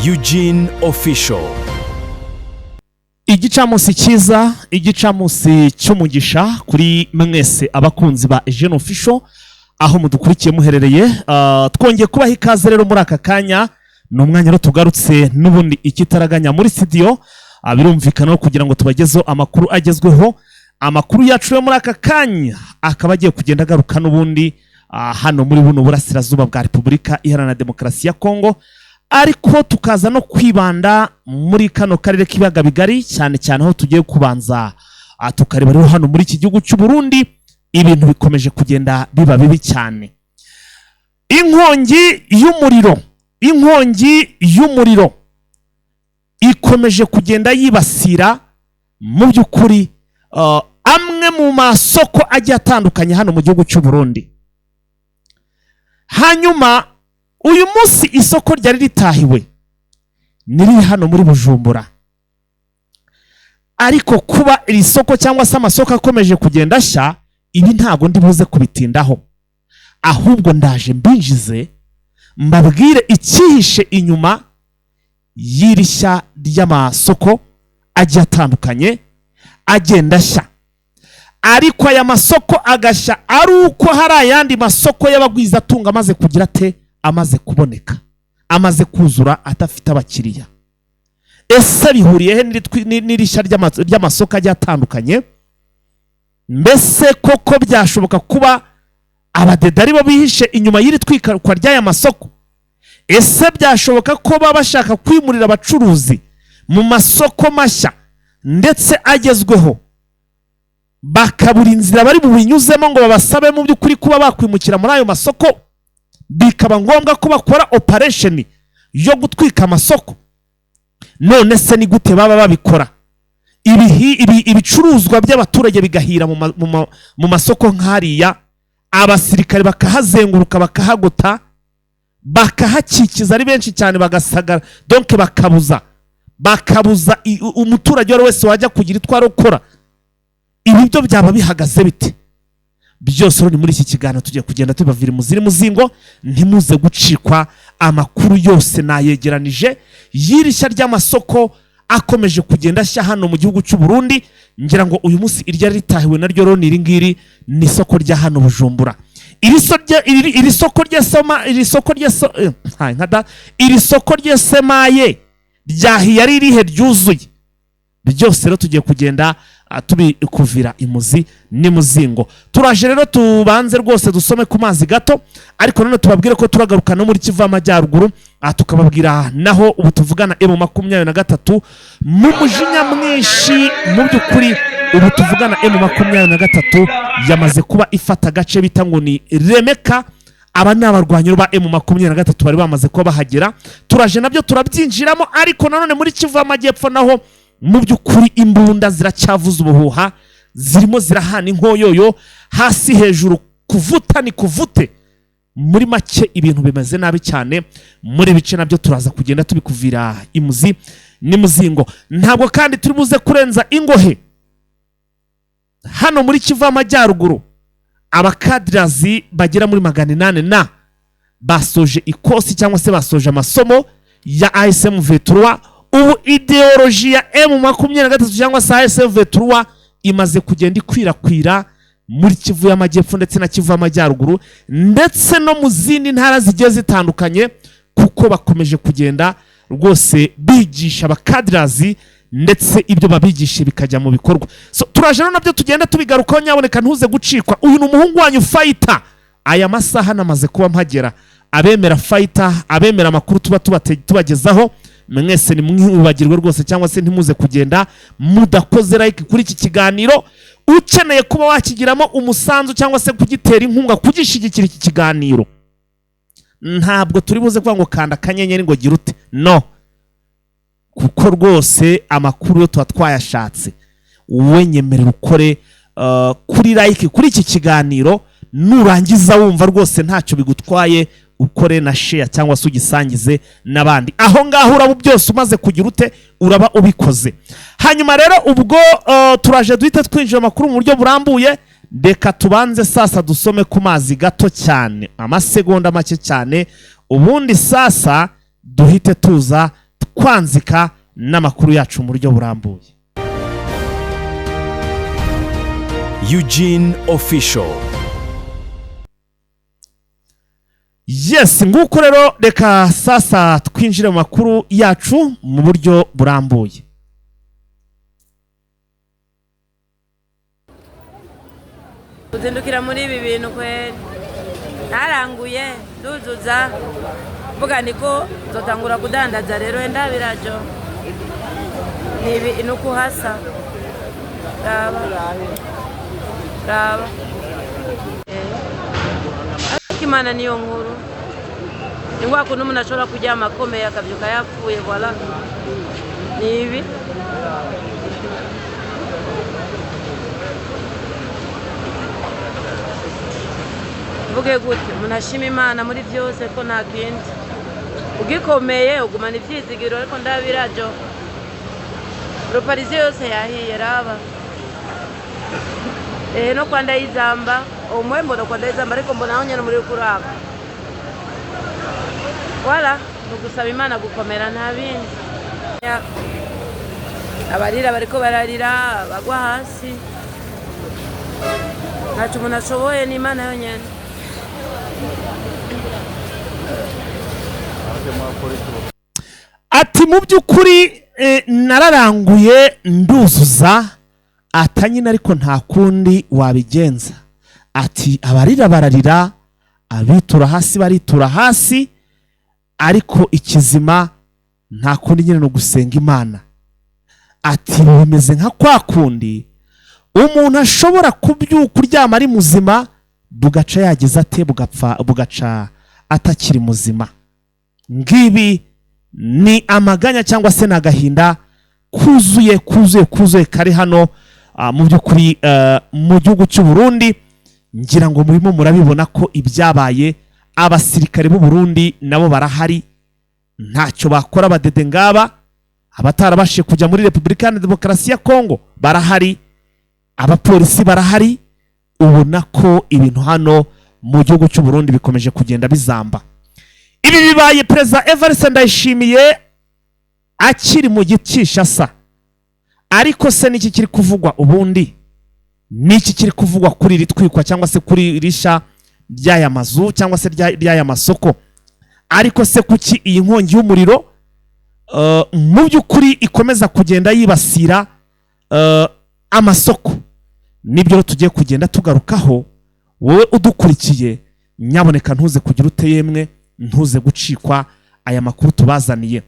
Eugene Official. Igicamunsi cyiza, igicamunsi cy'umugisha kuri mwese abakunzi ba Eugene Official aho mudukurikiye muherereye. Twongeye kubaha ikaze rero muri aka kanya. Ni umwanya rero tugarutse n'ubundi ikitaraganya muri studio. Birumvikana kugira ngo tubagezeho amakuru agezweho. Amakuru yacu yo muri aka kanya akaba agiye kugenda agaruka n'ubundi hano muri buno burasirazuba bwa Repubulika Iharanira Demokarasi ya Kongo, ariko tukaza no kwibanda muri kano karere k'ibiyaga bigari, cyane cyane aho tugiye kubanza tukareba rero hano muri iki gihugu cy'u Burundi. Ibintu bikomeje kugenda biba bibi cyane. Inkongi y'umuriro, inkongi y'umuriro ikomeje kugenda yibasira mu by'ukuri amwe mu masoko agiye atandukanye hano mu gihugu cy'u Burundi. Hanyuma uyu munsi isoko ryari ritahiwe niri hano muri Bujumbura, ariko kuba iri soko cyangwa se amasoko akomeje kugenda ashya, ibi ntabwo ndi buze kubitindaho, ahubwo ndaje mbinjize mbabwire icyihishe inyuma y'iri shya ry'amasoko agiye atandukanye agenda ashya, ariko aya masoko agashya ari uko hari ayandi masoko y'abagwizatunga amaze kugira ate? Amaze kuboneka, amaze kuzura, adafite abakiriya. Ese bihuriye he n'iri shya ry'amasoko agiye atandukanye? Mbese koko byashoboka kuba abadede aribo bihishe inyuma y'iri twikwa ry'aya masoko? Ese byashoboka ko baba bashaka kwimurira abacuruzi mu masoko mashya ndetse agezweho, bakabura inzira bari bubinyuzemo ngo babasabe mu by'ukuri kuba bakwimukira muri ayo masoko, bikaba ngombwa ko bakora operation yo gutwika amasoko? None se ni gute baba babikora, ibicuruzwa by'abaturage bigahira mu masoko nk'hariya, abasirikare bakahazenguruka, bakahagota, bakahakikiza ari benshi cyane, bagasagara, donc bakabuza umuturage uwo ari we wese wajya kugira icyo arokora? Ibi byo byaba bihagaze bite? Byose rero ni muri iki kiganiro tugiye kugenda tubavira imuziri muzingo. Ntimuze gucikwa. Amakuru yose nayegeranije y'iri shya ry'amasoko akomeje kugenda ashya hano mu gihugu cy'u Burundi. Ngira ngo uyu munsi iryari ritahiwe naryo rero ni iri ngiri, ni isoko rya hano Bujumbura. Iri soko rya soma, iri soko rya so, nka da, iri soko rya semaye ryahiye ari irihe ryuzuye? Byose rero tugiye kugenda tubikuvira imuzi n'imuzingo. Turaje rero tubanze rwose dusome ku mazi gato, ariko nanone tubabwire ko turagaruka no muri Kivu y'Amajyaruguru, tukababwira naho ubu tuvugana M23 mu mujinya mwinshi. Mu by'ukuri ubu tuvugana M23 yamaze kuba ifata agace bita ngo ni Remeka. Aba ni abarwanyi ba M23 bari bamaze kuba bahagera. Turaje nabyo turabyinjiramo, ariko nanone muri Kivu y'Amajyepfo naho mu by'ukuri imbunda ziracyavuza ubuhuha, zirimo zirahana inkoyoyo hasi hejuru, kuvuta ni kuvute. Muri make ibintu bimeze nabi cyane muri bice, nabyo turaza kugenda tubikuvira imuzi n'imuzingo. Ntabwo kandi turi buze kurenza ingohe hano muri Kivu y'Amajyaruguru. Abakadirazi bagera muri 800 na basoje ikosi cyangwa se basoje amasomo ya ASM V3. Ubu idéologie ya M23 cyangwa se ASM V3 imaze kugenda ikwirakwira muri Kivu y'Amajyepfo ndetse na Kivu y'Amajyaruguru ndetse no mu zindi ntara zigiye zitandukanye, kuko bakomeje kugenda rwose bigisha abakadirazi ndetse ibyo babigisha bikajya mu bikorwa. So turaje rero nabyo tugenda tubigarukaho. Nyaboneka ntuze gucikwa. Uyu ni umuhungu wanyu Fighter. Aya masaha namaze kuba mpagera. Abemera Fighter, abemera amakuru tuba tubagezaho, mwese nimwibagirwe rwose cyangwa se ntimuze kugenda mudakoze like kuri iki kiganiro. Ukeneye kuba wakigiramo umusanzu cyangwa se kugitera inkunga, kugishyigikira iki kiganiro, ntabwo turi buze kuvuga ngo kanda akanyenyeri ngo gira ute, no kuko rwose amakuru yo tuba twayashatse. Wowe nyemerera ukore kuri like kuri iki kiganiro. Nurangiza wumva rwose ntacyo bigutwaye, ukore na share cyangwa se ugisangize n'abandi. Aho ngaho uraba byose umaze kugira ute? Uraba ubikoze. Hanyuma rero ubwo turaje duhite twinjira amakuru mu buryo burambuye. Reka tubanze sasa dusome ku mazi gato cyane, amasegonda make cyane, ubundi sasa duhite tuza. kwanzika n'amakuru yacu mu buryo burambuye. Eugene Official. Yes, nguko rero, reka sasa twinjire mu makuru yacu mu buryo burambuye. Kuzindukira muri ibi bintu kweri, naranguye nduzuza, mvuga niko nzotangura kudandaza. Rero ndabirajo nibi nukuhasa, raba raba. Ariko Imana niyo nkuru. Ni kwa kuntu umuntu ashobora kuryama akomeye akabyuka yapfuye. Voilà, ni ibi. Mvuge gute? Umuntu ashima Imana muri byose, ko nta kindi. Ugikomeye ugumana ibyizigiro, ariko ndabirajo ropariziyo yose yahiye. Raba ehe, no kwa Ndayizamba umwe, mbona kwa Ndayizamba, ariko mbona aho nyene muri kuraba. Wala ni ugusaba Imana gukomera, nta bindi. Abarira bariko bararira, bagwa hasi, ntacyo umuntu ashoboye, ni Imana yonyene. Ati mu by'ukuri nararanguye nduzuza, atanyine, ariko nta kundi wabigenza. Ati abarira bararira, abitura hasi baritura hasi, ariko ikizima nta kundi nyine ni ugusenga Imana. Ati bimeze nka kwa kundi umuntu ashobora kubyuka uryama ari muzima, bugaca yagize ate, bugapfa, bugaca atakiri muzima. Ngibi ni amaganya cyangwa se ni agahinda kuzuye kuzuye kuzuye kari hano mu by'ukuri mu gihugu cy'u Burundi. Ngira ngo murimo murabibona ko ibyabaye, abasirikare b'u Burundi nabo barahari, ntacyo bakora. Abadede ngaba, abatarabashije kujya muri Repubulika Iharanira Demokarasi ya Kongo barahari, abapolisi barahari. Ubona ko ibintu hano mu gihugu cy'u Burundi bikomeje kugenda bizamba. Ibi bibaye Perezida Evariste Ndayishimiye akiri mu Kinshasa. Ariko se niki kiri kuvugwa ubundi? Niki kiri kuvugwa kuri iri twikwa cyangwa se kuri iri shya ry'aya mazu cyangwa se ry'aya masoko? Ariko se kuki iyi nkongi y'umuriro mu by'ukuri ikomeza kugenda yibasira amasoko? Nibyo rero tugiye kugenda tugarukaho. Wowe udukurikiye, nyaboneka ntuze kugira ute, yemwe ntuze gucikwa aya makuru tubazaniye.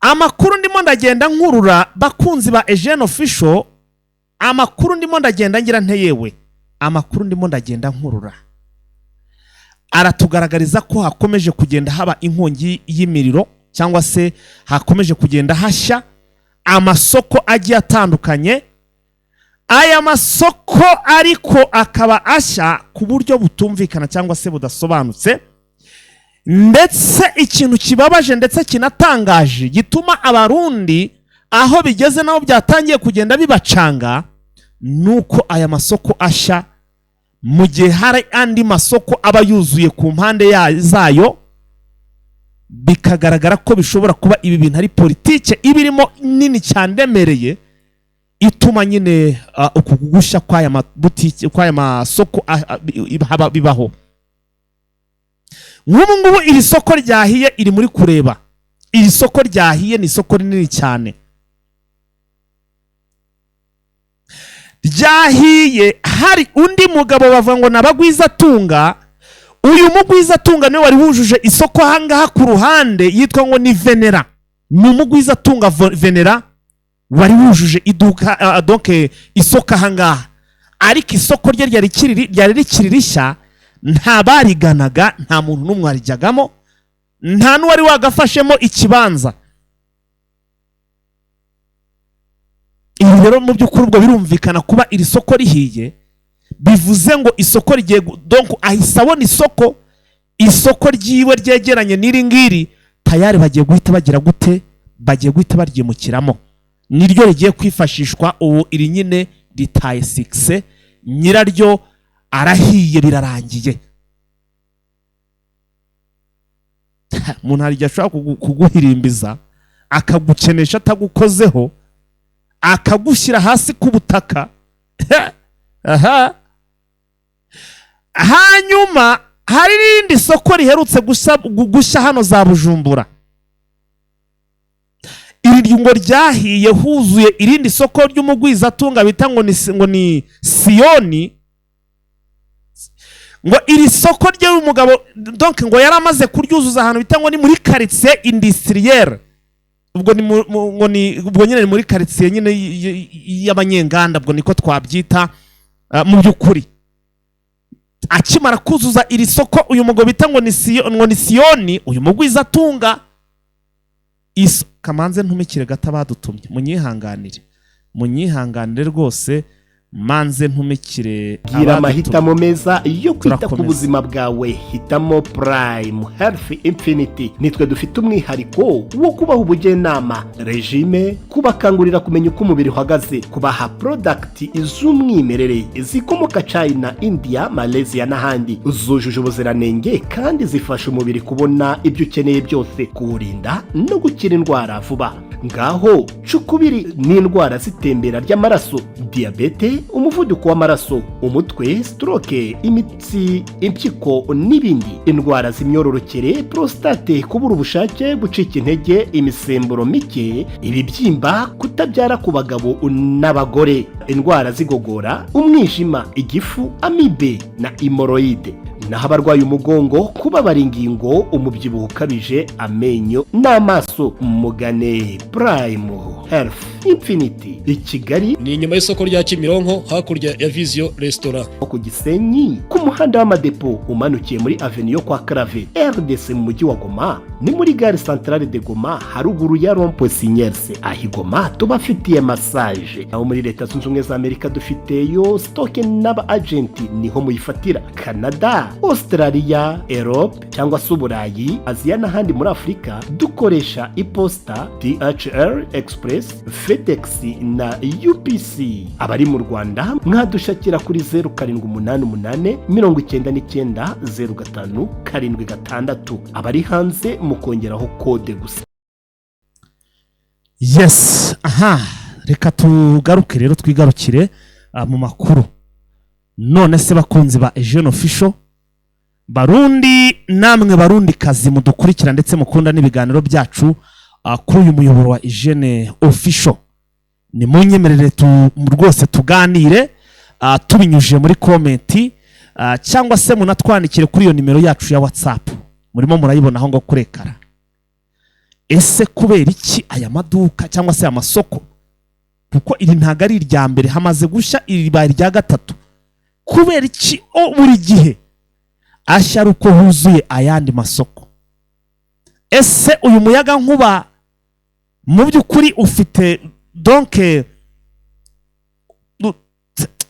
Amakuru ndimo ndagenda nkurura, bakunzi ba Eugene Official, amakuru ndimo ndagenda ngira nteyewe, amakuru ndimo ndagenda nkurura aratugaragariza ko hakomeje kugenda haba inkongi y'imiriro cyangwa se hakomeje kugenda hashya amasoko agiye atandukanye. Aya masoko ariko akaba ashya ku buryo butumvikana cyangwa se budasobanutse. Ndetse ikintu kibabaje ndetse kinatangaje gituma Abarundi aho bigeze nabo byatangiye kugenda bibacanga, nuko aya masoko ashya mu gihe hari andi masoko aba yuzuye ku mpande zayo, bikagaragara ko bishobora kuba ibi bintu ari politike iba irimo nini cyane iremereye, ituma nyine uku gushya kw'aya mabutike, kw'aya masoko bibaho. Nk'ubu ngubu iri soko ryahiye, iri muri kureba iri soko ryahiye, ni isoko rinini cyane ryahiye. Hari undi mugabo bavuga ngo nabagwizatunga. Uyu mugwizatunga niwe wari wujuje isoko ahangaha ku ruhande, yitwa ngo ni Venera. Ni umugwizatunga Venera wari wujuje iduka, donc isoko ahangaha, ariko isoko rye ryari rikiri rishya, nta bariganaga, nta muntu n'umwe warijyagamo, nta n'uwari wagafashemo ikibanza. Ibi rero mu by'ukuri ubwo birumvikana, kuba iri soko rihiye bivuze ngo isoko rigiye donc ahise abona isoko ryiwe ryegeranye n'iri ngiri, tayari bagiye guhita bagira gute, bagiye guhita baryimukiramo, niryo rigiye kwifashishwa. Ubu iri nyine ritaye sikise, nyiraryo arahiye, birarangiye. Umuntu hari igihe ashobora kuguhirimbiza, akagukenesha atagukozeho, akagushyira hasi ku butaka. Aha hanyuma hari n'irindi soko riherutse gushya hano za Bujumbura. Iri ngo ryahiye huzuye irindi soko ry'umugwizatunga bita ngo ni Siyoni. Ngo iri soko ry'uyu mugabo, donc ngo yari amaze kuryuzuza ahantu bita ngo ni muri quartier industrielle. Ubwo ni ngo ni ubwo nyine ni muri quartier nyine y'abanyenganda, ubwo niko twabyita. Mu by'ukuri akimara kuzuza iri soko, uyu mugabo bita ngo ni Siyoni, uyu mugwizatunga, kamanze ntumikire gato abadutumye. Munyihanganire, munyihanganire rwose, manze ntumikire Gira abadutumye. amahitamo meza yo kwita ku Turakomeza. buzima bwawe. Hitamo Prime Health Infinity. Nitwe dufite umwihariko wo kubaha ubujyanama, régime, kubakangurira kumenya uko umubiri uhagaze, kubaha product z'umwimerere zikomoka China, India, Malaysia n'ahandi, zujuje ubuziranenge kandi zifasha umubiri kubona ibyo ukeneye byose, kuwurinda no gukira indwara vuba. Ngaho cukubiri n'indwara z'itembera ry'amaraso, diyabete, umuvuduko w'amaraso, umutwe, stroke, imitsi, impyiko n'ibindi, indwara z'imyororokere, prostate, kubura ubushake, gucika intege, imisemburo mike, ibibyimba, kutabyara ku bagabo n'abagore, indwara z'igogora, umwijima, igifu, amibe na hémorroïdes. Naho abarwaye umugongo, kubabara ingingo, umubyibuho ukabije, amenyo n'amaso, mugane Prime Health Infinity i Kigali. Ni inyuma y'isoko rya Kimironko, hakurya ya Vision Restaurant. Ku Gisenyi, ku muhanda w'Amadepo, umanukiye muri avenue yo kwa Clave RDC. Mu mujyi wa Goma ni muri gare centrale de Goma, haruguru ya rond-point Sinyerse. Aho i Goma tubafitiye massage. Aho muri Leta Zunze Ubumwe za Amerika dufiteyo stock n'aba agent, niho muyifatira. Canada, Australia, Europe cyangwa se Uburayi, Aziya n'ahandi muri Afurika dukoresha iposita, DHL Express, FedEx na UPC. Abari mu Rwanda mwadushakira kuri 0788 99 05 76. Abari hanze mukongeraho kode gusa. Yes, aha reka tugaruke rero, twigarukire mu makuru. None se bakunzi ba Eugene Official, Barundi namwe Barundi kazi mudukurikira ndetse mukunda n'ibiganiro byacu kuri uyu muyoboro wa Eugene Official, ni munyemerere rwose tuganire tubinyujije muri comment, cyangwa se munatwandikire kuri iyo nimero yacu ya WhatsApp murimo murayibona aho ngo kurekara. Ese kubera iki aya maduka cyangwa se aya masoko, kuko iri ntabwo ari irya mbere hamaze gushya, iri ribaye irya gatatu, kubera iki o buri gihe ashya ari uko huzuye ayandi masoko? Ese uyu muyaga nkuba mu by'ukuri ufite, donc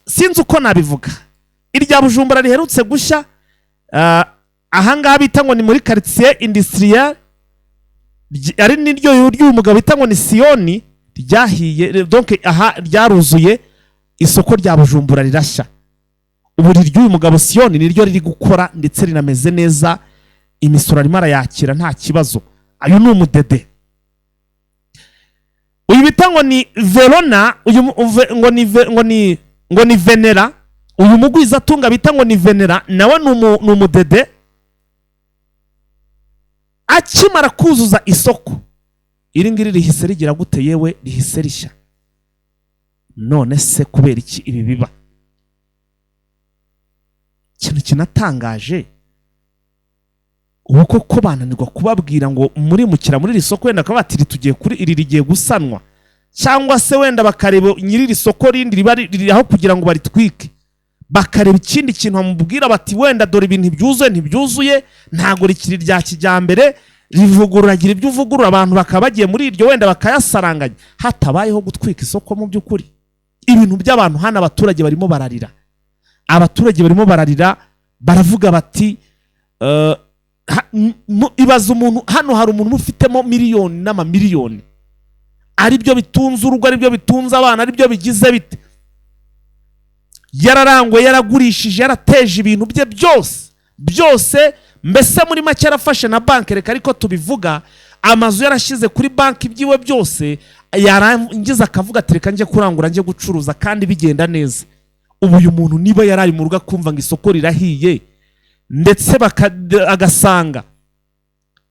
sinzi uko nabivuga, irya Bujumbura riherutse gushya, ahangaha bita ngo ni muri quartier industriel, ari niryo ry'uyu mugabo bita ngo ni Siyoni, ryahiye, donc aha ryaruzuye, isoko rya Bujumbura rirashya. Ubu ry'uyu mugabo Siyoni niryo riri gukora ndetse rinameze neza, imisoro arimo arayakira nta kibazo. Ayo ni umudede. Uyu bita ngo ni Verona, uyu ngo ni Venera, uyu mugwizatunga bita ngo ni Venera nawe ni umudede. Akimara kuzuza isoko iri ngiri rihise rigira gute? Yewe, rihise rishya. None se kubera iki ibi biba? Ikintu kinatangaje, ubu koko bananirwa kubabwira ngo murimukira muri iri soko, wenda bakaba bati: "Tugiye kuri iri rigiye gusanwa," cyangwa se wenda bakareba nyiri iri soko rindi riba riri aho kugira ngo baritwike, bakareba ikindi kintu bamubwira bati: "Wenda dore ibintu ntibyuzuye, ntibyuzuye, ntabwo rikiri rya kijyambere, rivugurura, gira ibyo uvugurura," abantu bakaba bagiye muri iryo, wenda bakayasaranganya, hatabayeho gutwika isoko. Mu by'ukuri ibintu by'abantu hano, abaturage barimo bararira, abaturage barimo bararira, baravuga bati ibaza umuntu hano, hari umuntu ufitemo miliyoni n'amamiliyoni, aribyo bitunze urugo, aribyo bitunze abana, aribyo bigize bite, yararanguye, yaragurishije, yarateje ibintu bye byose byose. Mbese muri make yarafashe na banki, reka ariko tubivuga, amazu yarashyize kuri banki, ibyiwe byose, yarangiza akavuga ati: "Reka njye kurangura, njye gucuruza," kandi bigenda neza. Ubu uyu muntu niba yari ari mu rugo akumva ngo isoko rirahiye, ndetse agasanga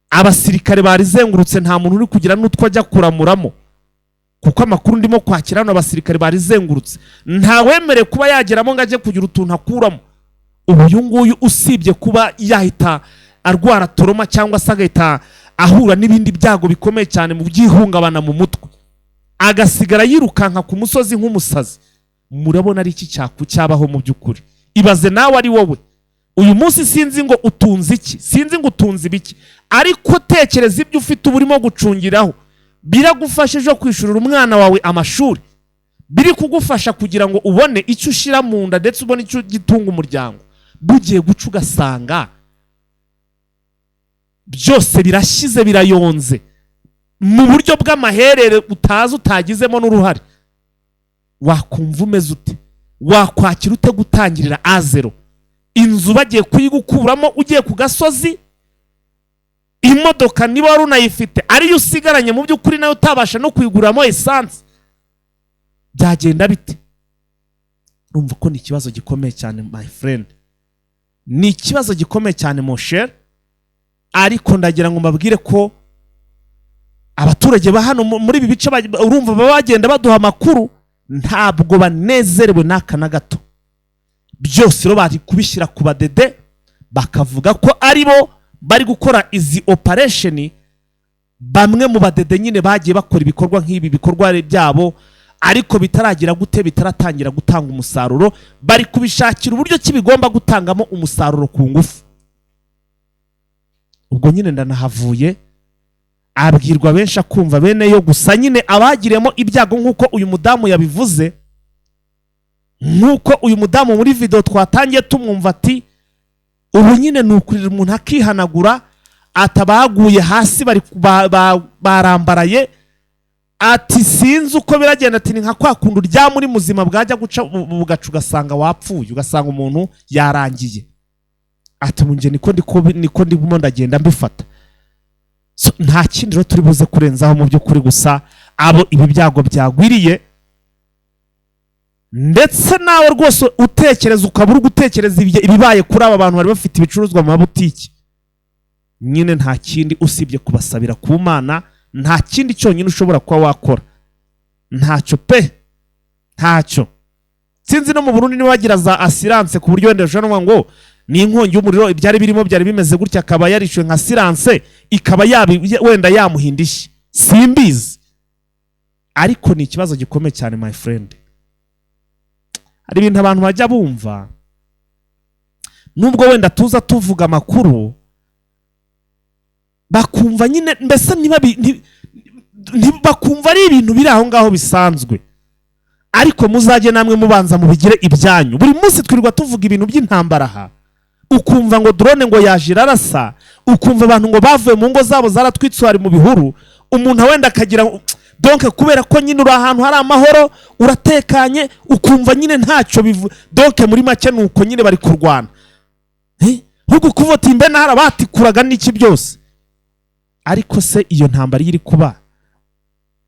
abasirikare barizengurutse, nta muntu uri kugira n'utwo ajya kuramuramo, kuko amakuru ndimo kwakira hano, abasirikare barizengurutse, ntawemerewe kuba yageramo ngo ajye kugira utuntu akuramo. Ubu uyu nguyu, usibye kuba yahita arwara trauma cyangwa se agahita ahura n'ibindi byago bikomeye cyane mu by'ihungabana mu mutwe, agasigara yirukanka ku musozi nk'umusazi, murabona ari iki cyabaho mu by'ukuri? Ibaze nawe ari wowe uyu munsi. Sinzi ngo utunze iki, sinzi ngo utunze ibiki, ariko tekereza ibyo ufite uba urimo gucungiraho biragufasha ejo kwishyurira umwana wawe amashuri, biri kugufasha kugira ngo ubone icyo ushyira mu nda, ndetse ubone icyo gitunga umuryango. Bugiye guca ugasanga byose birashyize, birayonze mu buryo bw'amaherere utazi, utagizemo n'uruhare. Wakumva umeze ute? Wakwakira ute gutangirira à zéro, inzu bagiye kuyigukuramo, ugiye ku gasozi, imodoka niba wari unayifite ariyo usigaranye, mu by'ukuri nayo utabasha no kuyiguramo essence? Byagenda bite? Urumva ko ni ikibazo gikomeye cyane, my friend, ni ikibazo gikomeye cyane, mon cher. Ariko ndagira ngo mbabwire ko abaturage ba hano muri ibi bice urumva baba bagenda baduha amakuru, ntabwo banezerewe n'aka na gato. Byose rero bari kubishyira ku badede, bakavuga ko ari bo bari gukora izi operation. Bamwe mu badede nyine bagiye bakora ibikorwa nk'ibi, bikorwa byabo ariko bitaragira gute, bitaratangira gutanga umusaruro, bari kubishakira uburyo ki bigomba gutangamo umusaruro ku ngufu. Ubwo nyine ndanahavuye, abwirwa benshi akumva bene yo. Gusa nyine abagiriyemo ibyago, nk'uko uyu mudamu yabivuze, nk'uko uyu mudamu muri video twatangiye tumwumva ati: "Ubu nyine ni ukurira umuntu akihanagura," atabaguye hasi bari barambaraye, ati: "Sinzi uko biragenda," ati: "Ni nka kwa kundi uryama uri muzima, bwajya guca bugaca ugasanga wapfuye, ugasanga umuntu yarangiye." Ati: "Mu njye niko ndimo ndagenda mbifata." So, nta kindi rero turi buze kurenzaho mu by'ukuri. Gusa abo ibi byago byagwiriye, ndetse nawe rwose utekereza, ukaba uri gutekereza ibibaye kuri aba bantu bari bafite ibicuruzwa mu mabutiki, nyine nta kindi usibye kubasabira ku Mana. Nta kindi cyonyine ushobora kuba wakora, ntacyo pe, ntacyo. Sinzi no mu Burundi niba bagira za assurance, ku buryo wenda ushobora kuvuga ngo ni inkongi y'umuriro, ibyari birimo byari bimeze gutya, akaba yarishyuwe nka assurance, ikaba wenda yamuha indishyi, simbizi. Ariko ni ikibazo gikomeye cyane, my friend. Hari ibintu abantu bajya bumva, nubwo wenda tuza tuvuga amakuru, bakumva nyine mbese bakumva ari ibintu biri aho ngaho bisanzwe. Ariko muzajye namwe mubanza mubigire ibyanyu. Buri munsi twirirwa tuvuga ibintu by'intambara aha, ukumva ngo drone ngo yaje irarasa, ukumva abantu ngo bavuye mu ngo zabo zaratwitse, bari mu bihuru. Umuntu wenda akagira, donc kubera ko nyine uri ahantu hari amahoro, uratekanye, ukumva nyine ntacyo bivu. Donc muri make ni uko nyine bari kurwana. Ahubwo kuvuga uti: "Mbe nahari abatikuraga n'iki byose?" Ariko se iyo ntambara iyo iri kuba,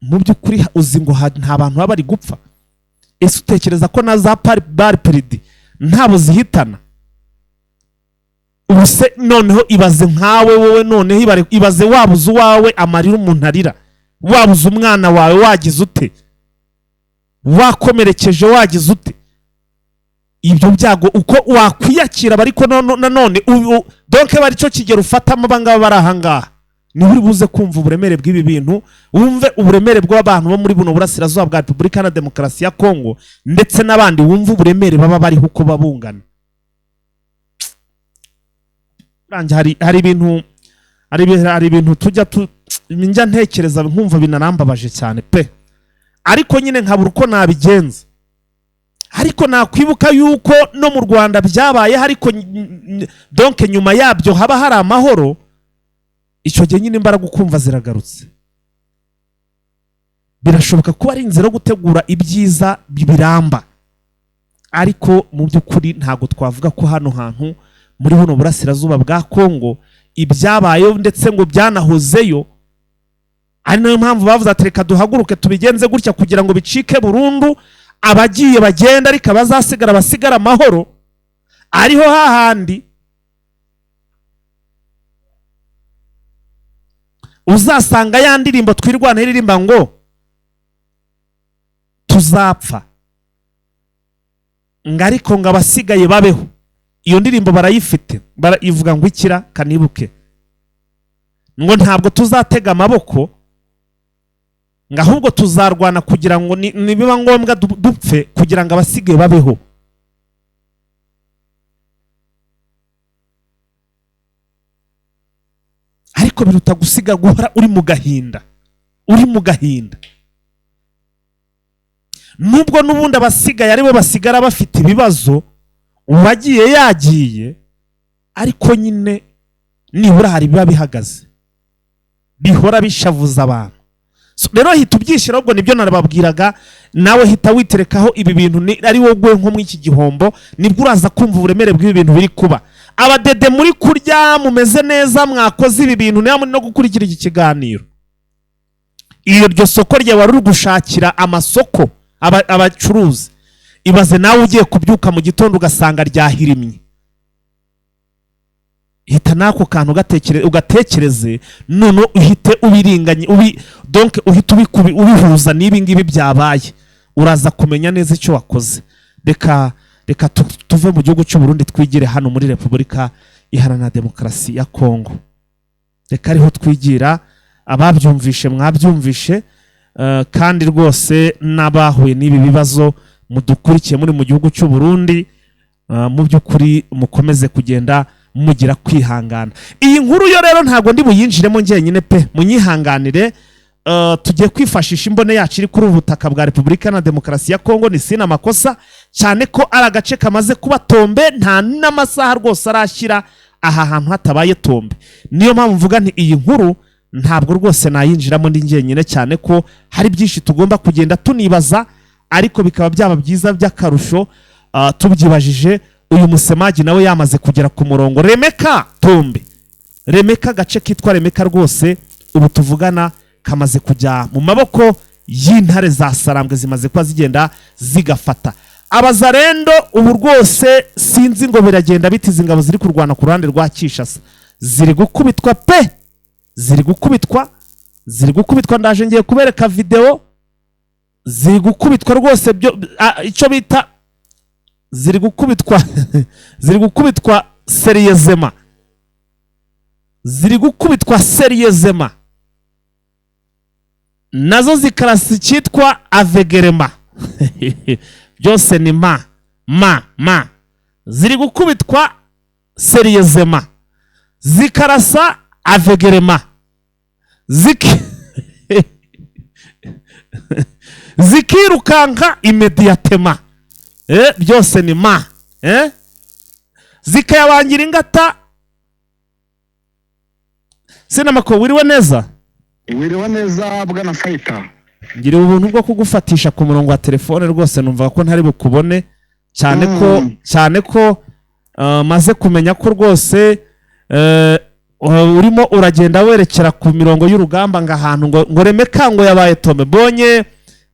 mu by'ukuri uzi ngo nta bantu baba bari gupfa? Ese utekereza ko na za balles perdues ntabo zihitana? Ubu se noneho ibaze nkawe wowe, noneho ibaze wabuze uwawe, amarira umuntu arira, wabuze umwana wawe, wagize ute, wakomerekeje, wagize ute, ibyo byago uko wakwiyakira? Ariko nanone donc bari cyo kigero ufatamo abangaba bari ahangaha, niho uri buze kumva uburemere bw'ibi bintu, wumve uburemere bw'abantu bo muri buno burasirazuba bwa Repubulika na Demokarasi ya Kongo ndetse n'abandi, wumve uburemere baba bariho uko babungana. Urangiye hari ibintu tujya njya ntekereza nkumva binarambabaje cyane pe, ariko nyine nkabura uko nabigenza. Ariko nakwibuka yuko no mu Rwanda byabaye, ariko donc nyuma yabyo haba hari amahoro. Icyo gihe nyine imbaraga ukumva ziragarutse. Birashoboka kuba ari inzira yo gutegura ibyiza biramba, ariko mu by'ukuri ntabwo twavuga ko hano hantu Muri buno burasirazuba bwa Kongo ibyabayeho ndetse ngo byanahozeyo, ari nayo mpamvu bavuze ati reka duhaguruke tubigenze gutya kugira ngo bicike burundu, abagiye bagenda ariko abazasigara basigara amahoro. Ariho hahandi uzasanga ya ndirimbo twirwana iririmba ngo tuzapfa ngo ariko ngo abasigaye babeho. Iyo ndirimbo barayifite, ivuga ngo ikira kanibuke, ngo ntabwo tuzatega amaboko, ngo ahubwo tuzarwana kugira ngo nibiba ngombwa dupfe kugira ngo abasigaye babeho. Ariko biruta gusiga guhora uri mu gahinda, uri mu gahinda. Nubwo n'ubundi abasigaye aribo basigara bafite ibibazo, uwagiye yagiye, ariko nyine nibura hari biba bihagaze bihora bishavuza abantu. Rero hita ubyishyira, ahubwo nibyo narababwiraga, nawe hita witerekaho ibi bintu ari wowe nko muri iki gihombo, nibwo uraza kumva uburemere bw'ibi bintu biri kuba. Abadede muri kurya mumeze neza, mwakoze ibi bintu, niba muri no gukurikira iki kiganiro, iyo ryo soko ryawe wari uri gushakira amasoko abacuruzi, ibaze nawe ugiye kubyuka mu gitondo ugasanga ryahirimye. Hita nako kantu ugatekereze, none uhite ubiringanye, donc uhite ubihuza n'ibi ngibi byabaye, uraza kumenya neza icyo wakoze. Reka tuve mu gihugu cy'u Burundi twigire hano muri Repubulika Iharanira Demokarasi ya Kongo. Reka ariho twigira, ababyumvishe mwabyumvishe, kandi rwose n'abahuye n'ibi bibazo mudukurikiye muri mu gihugu cy'u Burundi, mu by'ukuri mukomeze kugenda mugira kwihangana. Iyi nkuru yo rero ntabwo ndi buyinjiremo njyenyine pe, munyihanganire. Tugiye kwifashisha imbone yacu iri kuri ubutaka bwa Repubulika na Demokarasi ya Kongo. Ni sina makosa cyane ko ari agace kamaze kuba tombe, nta n'amasaha rwose arashyira aha hantu hatabaye tombe. Niyo mpamvu mvuga nti iyi nkuru ntabwo rwose nayinjiramo ndi njyenyine, cyane ko hari byinshi tugomba kugenda tunibaza, ariko bikaba byaba byiza by'akarusho tubyibajije uyu musemagi nawe yamaze kugera ku murongo. Remeka tombe, Remeka, agace kitwa Remeka rwose ubu tuvugana kamaze kujya mu maboko y'intare za Sarambwe, zimaze kuba zigenda zigafata abazarendo. Ubu rwose sinzi ngo biragenda bitiza, ingabo ziri kurwana ku ruhande rwa Kinshasa ziri gukubitwa pe, ziri gukubitwa, ziri gukubitwa. Ndaje ngiye kubereka video ziri gukubitwa rwose, byo icyo bita ziri gukubitwa ziri gukubitwa seriyezema, ziri gukubitwa seriyezema, nazo zikarasa icyitwa avegerema byose ni ma ma ma, ziri gukubitwa seriyezema, zikarasa avegerema, zikirukanka imediatema, byose ni ma, zikayabangira ingata. Sinamako, wiriwe neza? Wiriwe neza bwana Fighter. Ngira ubuntu bwo kugufatisha ku murongo wa telefone rwose, numva ko ntari bukubone cyane ko cyane ko maze kumenya ko rwose urimo uragenda werekera ku mirongo y'urugamba, ngo ahantu ngo Remeka ngo yabaye tome. Bonye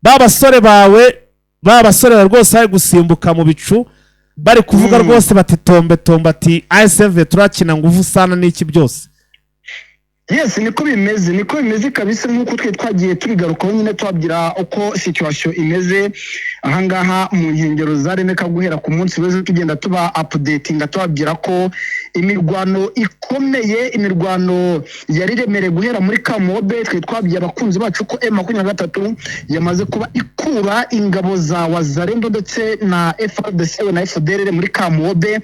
ba basore bawe, ba basore rwose bari gusimbuka mu bicu bari kuvuga rwose bati tombe tombe, ati ASV turakina nguvu sana n'iki byose. Yes, niko bimeze, niko bimeze kabisa, nkuko twe twagiye tubigarukaho nyine twabwira uko situation imeze ahangaha mu nkengero za Remeka guhera ku munsi wese, tugenda tuba updatinga tubabwira ko imirwano ikomeye, imirwano yari remereye guhera muri Kamobe. Twe twabwiye abakunzi bacu ko M23 yamaze kuba ikura ingabo za Wazalendo ndetse na FARDC na FDLR muri Kamobe,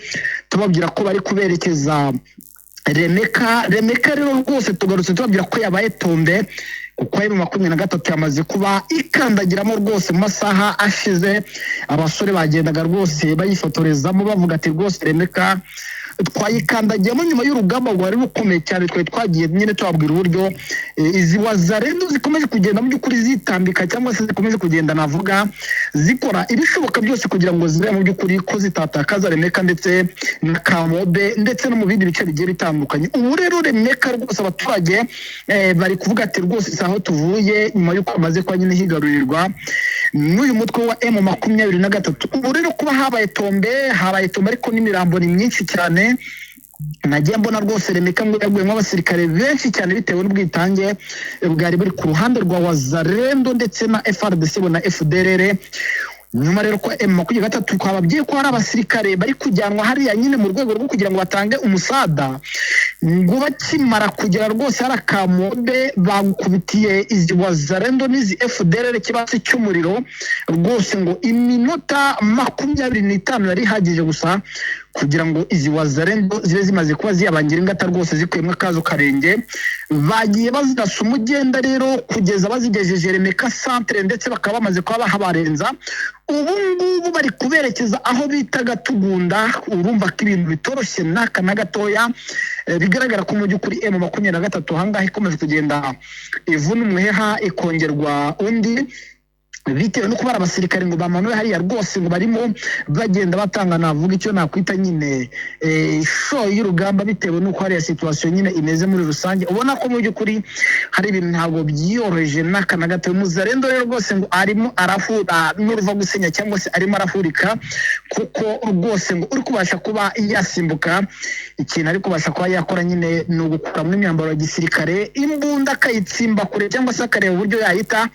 tubabwira ko bari kuberekeza Remeka. Remeka rero rwose tugarutse tubabwira ko yabaye tombe, kuko M23 yamaze kuba ikandagiramo rwose mu masaha ashize. Abasore bagendaga rwose bayifotorezamo bavuga ati rwose Remeka Twayikandagiyemo nyuma y'urugamba rwari rukomeye cyane. Twari twagiye nyine tubabwira uburyo izi Wazalendo zikomeje kugenda mu by'ukuri zitambika, cyangwa se zikomeje kugenda, navuga, zikora ibishoboka byose kugira ngo zibe mu by'ukuri ko zitatakaza Remeka ndetse na Kamobe ndetse no mu bindi bice bigiye bitandukanye. Ubu rero Remeka rwose abaturage bari kuvuga ati: "Rwose si aho tuvuye", nyuma y'uko hamaze kuba nyine higarurirwa n'uyu mutwe wa M23. Ubu rero kuba habaye tombe, habaye tombe, ariko n'imirambo ni myinshi cyane. Nagiye mbona rwose Remeka ngo yaguyemo abasirikare benshi cyane bitewe n'ubwitange bwari buri ku ruhande rwa Wazalendo ndetse na FARDC na FDLR. Nyuma rero ko M23 twababwiye ko hari abasirikare bari kujyanwa hariya nyine mu rwego rwo kugira ngo batange umusada, ngo bakimara kugera rwose hari akamobe, bagukubitiye izi Wazalendo n'izi FDLR ikibatsi cy'umuriro rwose. Ngo iminota 25 yari ihagije gusa kugira ngo izi Wazalendo zibe zimaze kuba ziyabangira ingata rwose, zikuyemo akazo karenge. Bagiye bazirasa umugenda rero kugeza bazigejeje Remeka centre, ndetse bakaba bamaze kuba bahabarenza. Ubu ngubu bari kuberekeza aho bita Gatugunda. Urumva ko ibintu bitoroshye n'aka na gatoya. Bigaragara ko mu by'ukuri M23 ahangaha ikomeje kugenda ivuna umuheha ikongerwa undi, bitewe no kuba ari abasirikare ngo bamanuwe hariya rwose, ngo barimo bagenda batanga, navuga, icyo nakwita nyine show y'urugamba, bitewe n'uko hariya situation nyine imeze muri rusange. Ubona ko mu by'ukuri hari ibintu ntabwo byiyoroheje n'aka na gato. Muzarendo rero rwose ngo arimo arahura n'uruva gusenya, cyangwa se arimo arahurika, kuko rwose ngo uri kubasha kuba yasimbuka, ikintu ari kubasha kuba yakora nyine ni ugukuramo imyambaro ya gisirikare, imbunda akayitsimba kure, cyangwa se akareba uburyo yahita,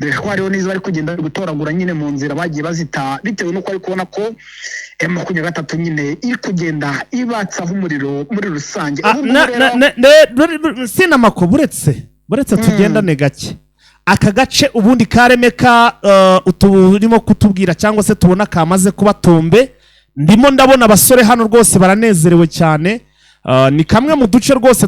dore ko hariho n'izo bari kugenda bari gutoragura nyine mu nzira bagiye bazita, bitewe n'uko ari kubona ko M23 nyine iri kugenda ibatsaho umuriro muri rusange. Ah, Ubu ngubu na- rero- na- ne- ne- sinamako buretse tugendane gake. Aka gace ubundi karemeka turimo kutubwira cyangwa se tubona kamaze kuba tombe, ndimo ndabona abasore hano rwose baranezerewe cyane. Ni kamwe mu duce rwose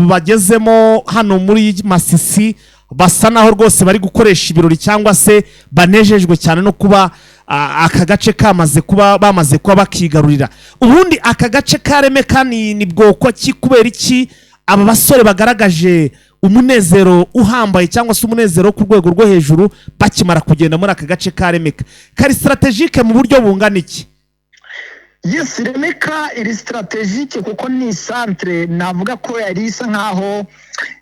bagezemo hano muri Masisi, basa naho rwose bari gukoresha ibirori cyangwa se banejejwe cyane no kuba aka gace kamaze kuba, bamaze kuba bakigarurira. Ubundi aka gace ka Remeka ni bwoko ki? Kubera iki aba basore bagaragaje umunezero uhambaye cyangwa se umunezero wo ku rwego rwo hejuru bakimara kugenda muri aka gace ka Remeka? Kari stratégique mu buryo bungana iki? Yes, Remeka iri stratégique kuko ni centre navuga ko yari isa nkaho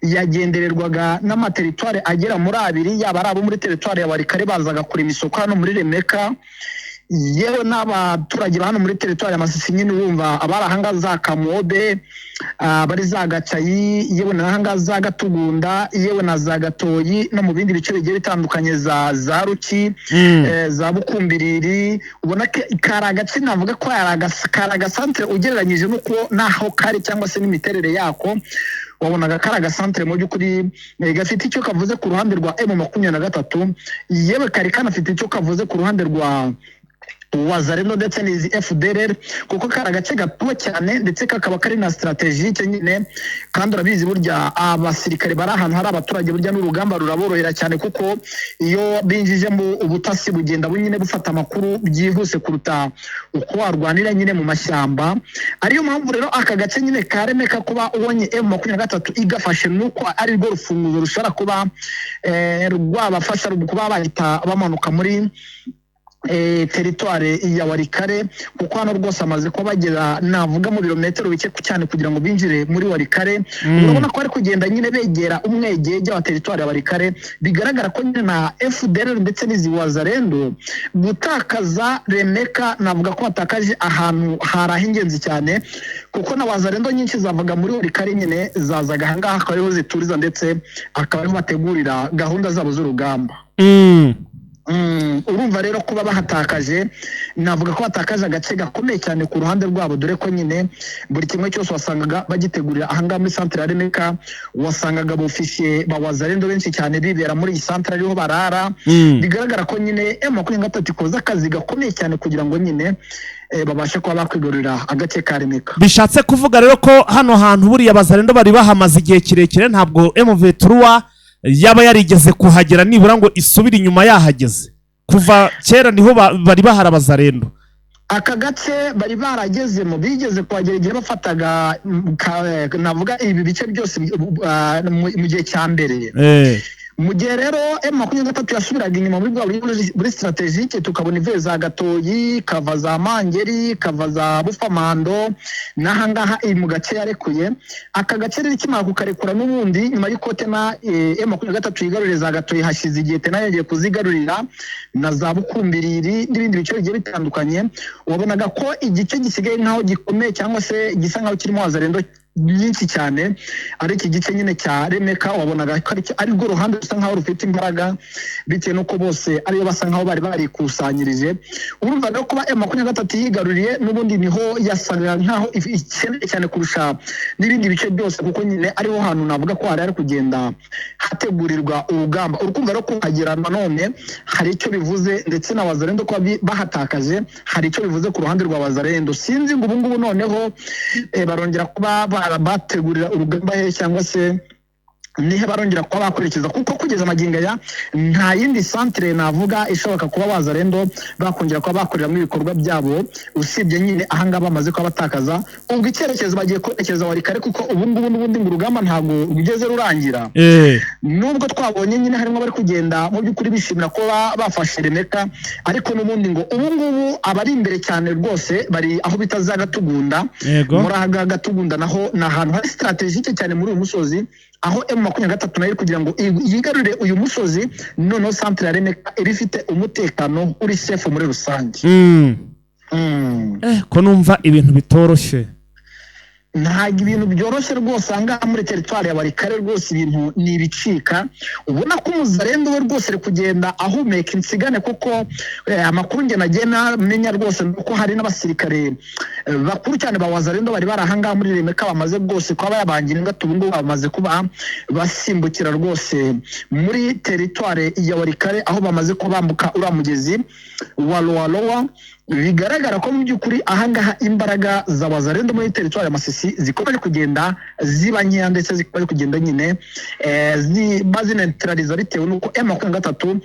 yagendererwaga n'amateritware agera muri abiri, yaba ari abo muri teritware ya Walikale bazaga kurema isoko hano muri Remeka, yewe n'abaturage ba hano muri teritwari ya Masisi nyine. Urumva abari ahangaha za Kamobe, abari za Gacayi, yewe n'ahangaha za Gatugunda, yewe na za Gatoyi, no mu bindi bice bigiye bitandukanye za Ruki, za Bukumbiriri. Ubona ko kari agace navuga ko kari agasantere ugereranyije n'uko n'aho kari cyangwa se n'imiterere yako. Wabonaga kari agasantere mu by'ukuri gafite icyo kavuze ku ruhande rwa M23, yewe kari kanafite icyo kavuze ku ruhande rwa Wazalendo ndetse n'izi FDLR, kuko kari agace gatuwe cyane ndetse kakaba kari na stratégique nyine. Kandi urabizi, burya abasirikare bari ahantu hari abaturage, burya n'urugamba ruraborohera cyane, kuko iyo binjijemo ubutasi bugenda bunyine bufata amakuru byihuse kuruta uko warwanira nyine mu mashyamba. Ariyo mpamvu rero aka gace nyine ka Remeka, kuba ubonye M23 igafashe, nuko ari rwo rufunguzo rushobora kuba rwabafasha kuba bahita bamanuka muri teritware ya Walikale, kuko hano rwose amaze kuba bagera, navuga, mu birometero bike cyane kugira ngo binjire muri Walikale. Urabona ko bari kugenda nyine begera umwegege wa teritware ya Walikale. Bigaragara ko nyine na FDLR ndetse n'izi Wazalendo, gutakaza Remeka navuga ko batakaje ahantu hari ah'ingenzi cyane, kuko na Wazalendo nyinshi zavaga muri Walikale nyine zazaga ahangaha, akaba ariho zituriza ndetse akaba ariho bategurira gahunda zabo z'urugamba. Urumva rero kuba bahatakaje, navuga ko batakaje agace gakomeye cyane ku ruhande rwabo, dore ko nyine buri kimwe cyose wasangaga bagitegurira ahangaha muri santere ya Remeka. Wasangaga abofisiye ba Wazalendo benshi cyane bibera muri iyi santere, ariho barara. Bigaragara ko nyine M23 ikoze akazi gakomeye cyane kugira ngo nyine babashe kuba bakwigarurira agace ka Remeka. Bishatse kuvuga rero ko hano hantu buriya Bazarendo bari bahamaze igihe kirekire, ntabwo M23 yaba yarigeze kuhagera nibura ngo isubire inyuma yahageze. Kuva kera niho bari bahari Abazarendo. Aka gace bari baragezemo, bigeze kuhagera igihe bafataga navuga ibi bice byose mu gihe cya mbere. Mu gihe rero M23 yasubiraga inyuma muri bwa buryo buri stratégique, tukabona ivuye za Gatoyi, kava za Mangeri, kava za Bufamando n'ahangaha iri mu gace yarekuye. Aka gace rero ikimara kukarekura n'ubundi nyuma y'uko tena M23 yigaruriye za Gatoyi, hashize igihe tena yongeye kuzigarurira na za Bukumbiriri n'ibindi bice bigiye bitandukanye, wabonaga ko igice gisigaye nk'aho gikomeye cyangwa se gisa nk'aho kirimo Wazalendo nyinshi cyane ari iki gice nyine cya Remeka. Wabonaga ko ari rwo ruhande rusa nk'aho rufite imbaraga, bitewe n'uko bose ariyo basa nk'aho bari barikusanyirije. Urumva rero kuba M23 yigaruriye n'ubundi niho yasaga nk'aho ikeneye cyane kurusha n'ibindi bice byose, kuko nyine ariho hantu navuga ko hari kugenda hategurirwa urugamba. Urukumva rero kuhagera nanone hari icyo bivuze, ndetse na Wazalendo kuba bahatakaje hari icyo bivuze ku ruhande rwa Wazalendo. Sinzi ngo ubu ngubu noneho barongera kuba bategurira urugamba he, cyangwa se nihe barongera kuba bakurikiza, kuko kugeza magingo aya nta yindi centre navuga ishoboka kuba Wazalendo bakongera kuba bakoreramo ibikorwa byabo usibye nyine ahangaha bamaze kuba batakaza. Ubwo icyerekezo bagiye kwerekeza Walikale, kuko ubu ngubu n'ubundi ngo urugamba ntabwo rugeze rurangira, nubwo twabonye nyine harimo abari kugenda mu by'ukuri bishimira kuba bafashe Remeka, ariko n'ubundi ngo ubu ngubu abari imbere cyane rwose bari aho bita za Gatugunda. Muri aha Gatugunda naho ni ahantu hari stratégique cyane muri uyu musozi, aho M23 nayo iri kugira ngo yigarurire uyu musozi, noneho centre ya Remeka iba ifite umutekano uri safe muri rusange. Ko numva ibintu bitoroshye. Ntabwo ibintu byoroshye rwose ahangaha muri teritwari ya Walikale, rwose ibintu ni ibicika. Ubona ko umuzarendo we rwose ari kugenda ahumeka insigane, kuko amakuru njye nagiye namenya rwose ni uko hari n'abasirikare bakuru cyane ba Wazalendo bari bari ahangaha muri Remeka bamaze rwose kuba bayabangira ingata, ubu ngubu bamaze kuba basimbukira rwose muri teritwari ya Walikale, aho bamaze kuba bambuka uriya mugezi wa Loa. Bigaragara ko mu by'ukuri ahangaha imbaraga za Wazalendo muri teritwari ya Masisi zikomeje kugenda ziba nkeya, ndetse zikomeje kugenda nyine bazineutraliza bitewe n'uko M23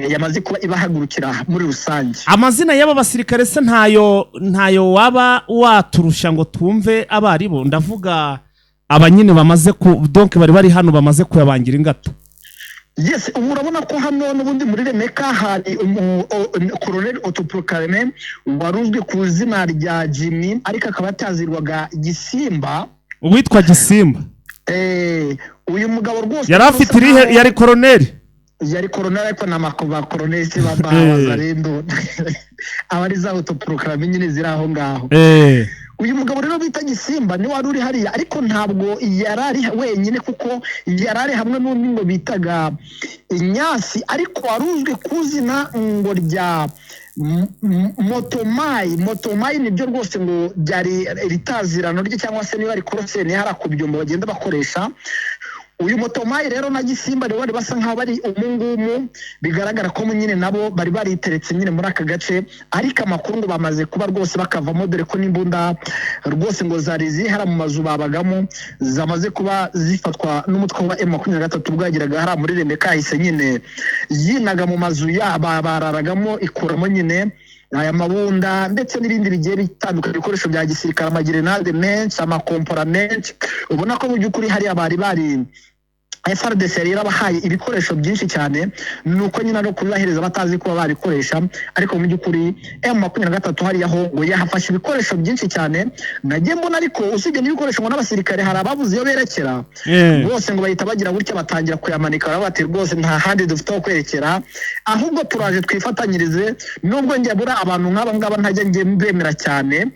yamaze kuba ibahagurukira muri rusange. Amazina y'aba basirikare se ntayo waba waturusha ngo twumve abaribo? Ndavuga aba nyine bamaze ku donc bari hano bamaze kuyabangira ingata. Yes, ubu urabona ko hano n'ubundi muri Remeka hari colonel autoproclamé wari uzwi ku izina rya Jimmy, ariko akaba yatazirwaga Gisimba. Uwitwa Gisimba. Uyu mugabo rwose yari afite irihe? Yari koroneli? Yari koroneli, ariko ni ba koroneli se ba Wazalendo, aba ari za autoproclamé nyine ziri aho ngaho. Uyu mugabo rero bita Gisimba niwe wari uri hariya, ariko ntabwo yari ari wenyine, kuko yari ari hamwe n'undi ngo bitaga Inyasi, ariko wari uzwi ku izina ngo rya Motomayi. Motomayi nibyo rwose ngo byari ritazirano rye, cyangwa se niba ari koroseni hariya ku byombo bagenda bakoresha. Uyu Motomayi rero na Gisimba rero bari basa nkaho bari umungumu, bigaragara ko nyine nabo bari bariteretse nyine muri aka gace, ariko amakuru ngo bamaze kuba rwose bakavamo, dore ko n'imbunda rwose ngo zari ziri hariya mu mazu babagamo zamaze kuba zifatwa n'umutwe wa M23 bwageraga hariya muri Remeka, yahise nyine yinaga mu mazu yaba bararagamo, ikuramo nyine aya mabunda ndetse n'ibindi bigiye bitandukanye, ibikoresho bya gisirikare, amagerenade menshi, amakompora menshi. Ubona ko mu by'ukuri hariya bari bari FARDC yari yarabahaye ibikoresho byinshi cyane, nuko nyine no kubibahereza batazi kuba babikoresha, ariko mu by'ukuri M23 hariya ho ngo yahafashe ibikoresho byinshi cyane nagiye mbona. Ariko usibye n'ibikoresho ngo n'abasirikare hari ababuze iyo berekera bose, ngo bahita bagira gutya batangira kuyamanika, baravuga bati rwose nta handi dufite aho kwerekera, ahubwo turaje twifatanyirize. Nubwo njya bura abantu nk'aba ngaba ntajya njye mbemera cyane,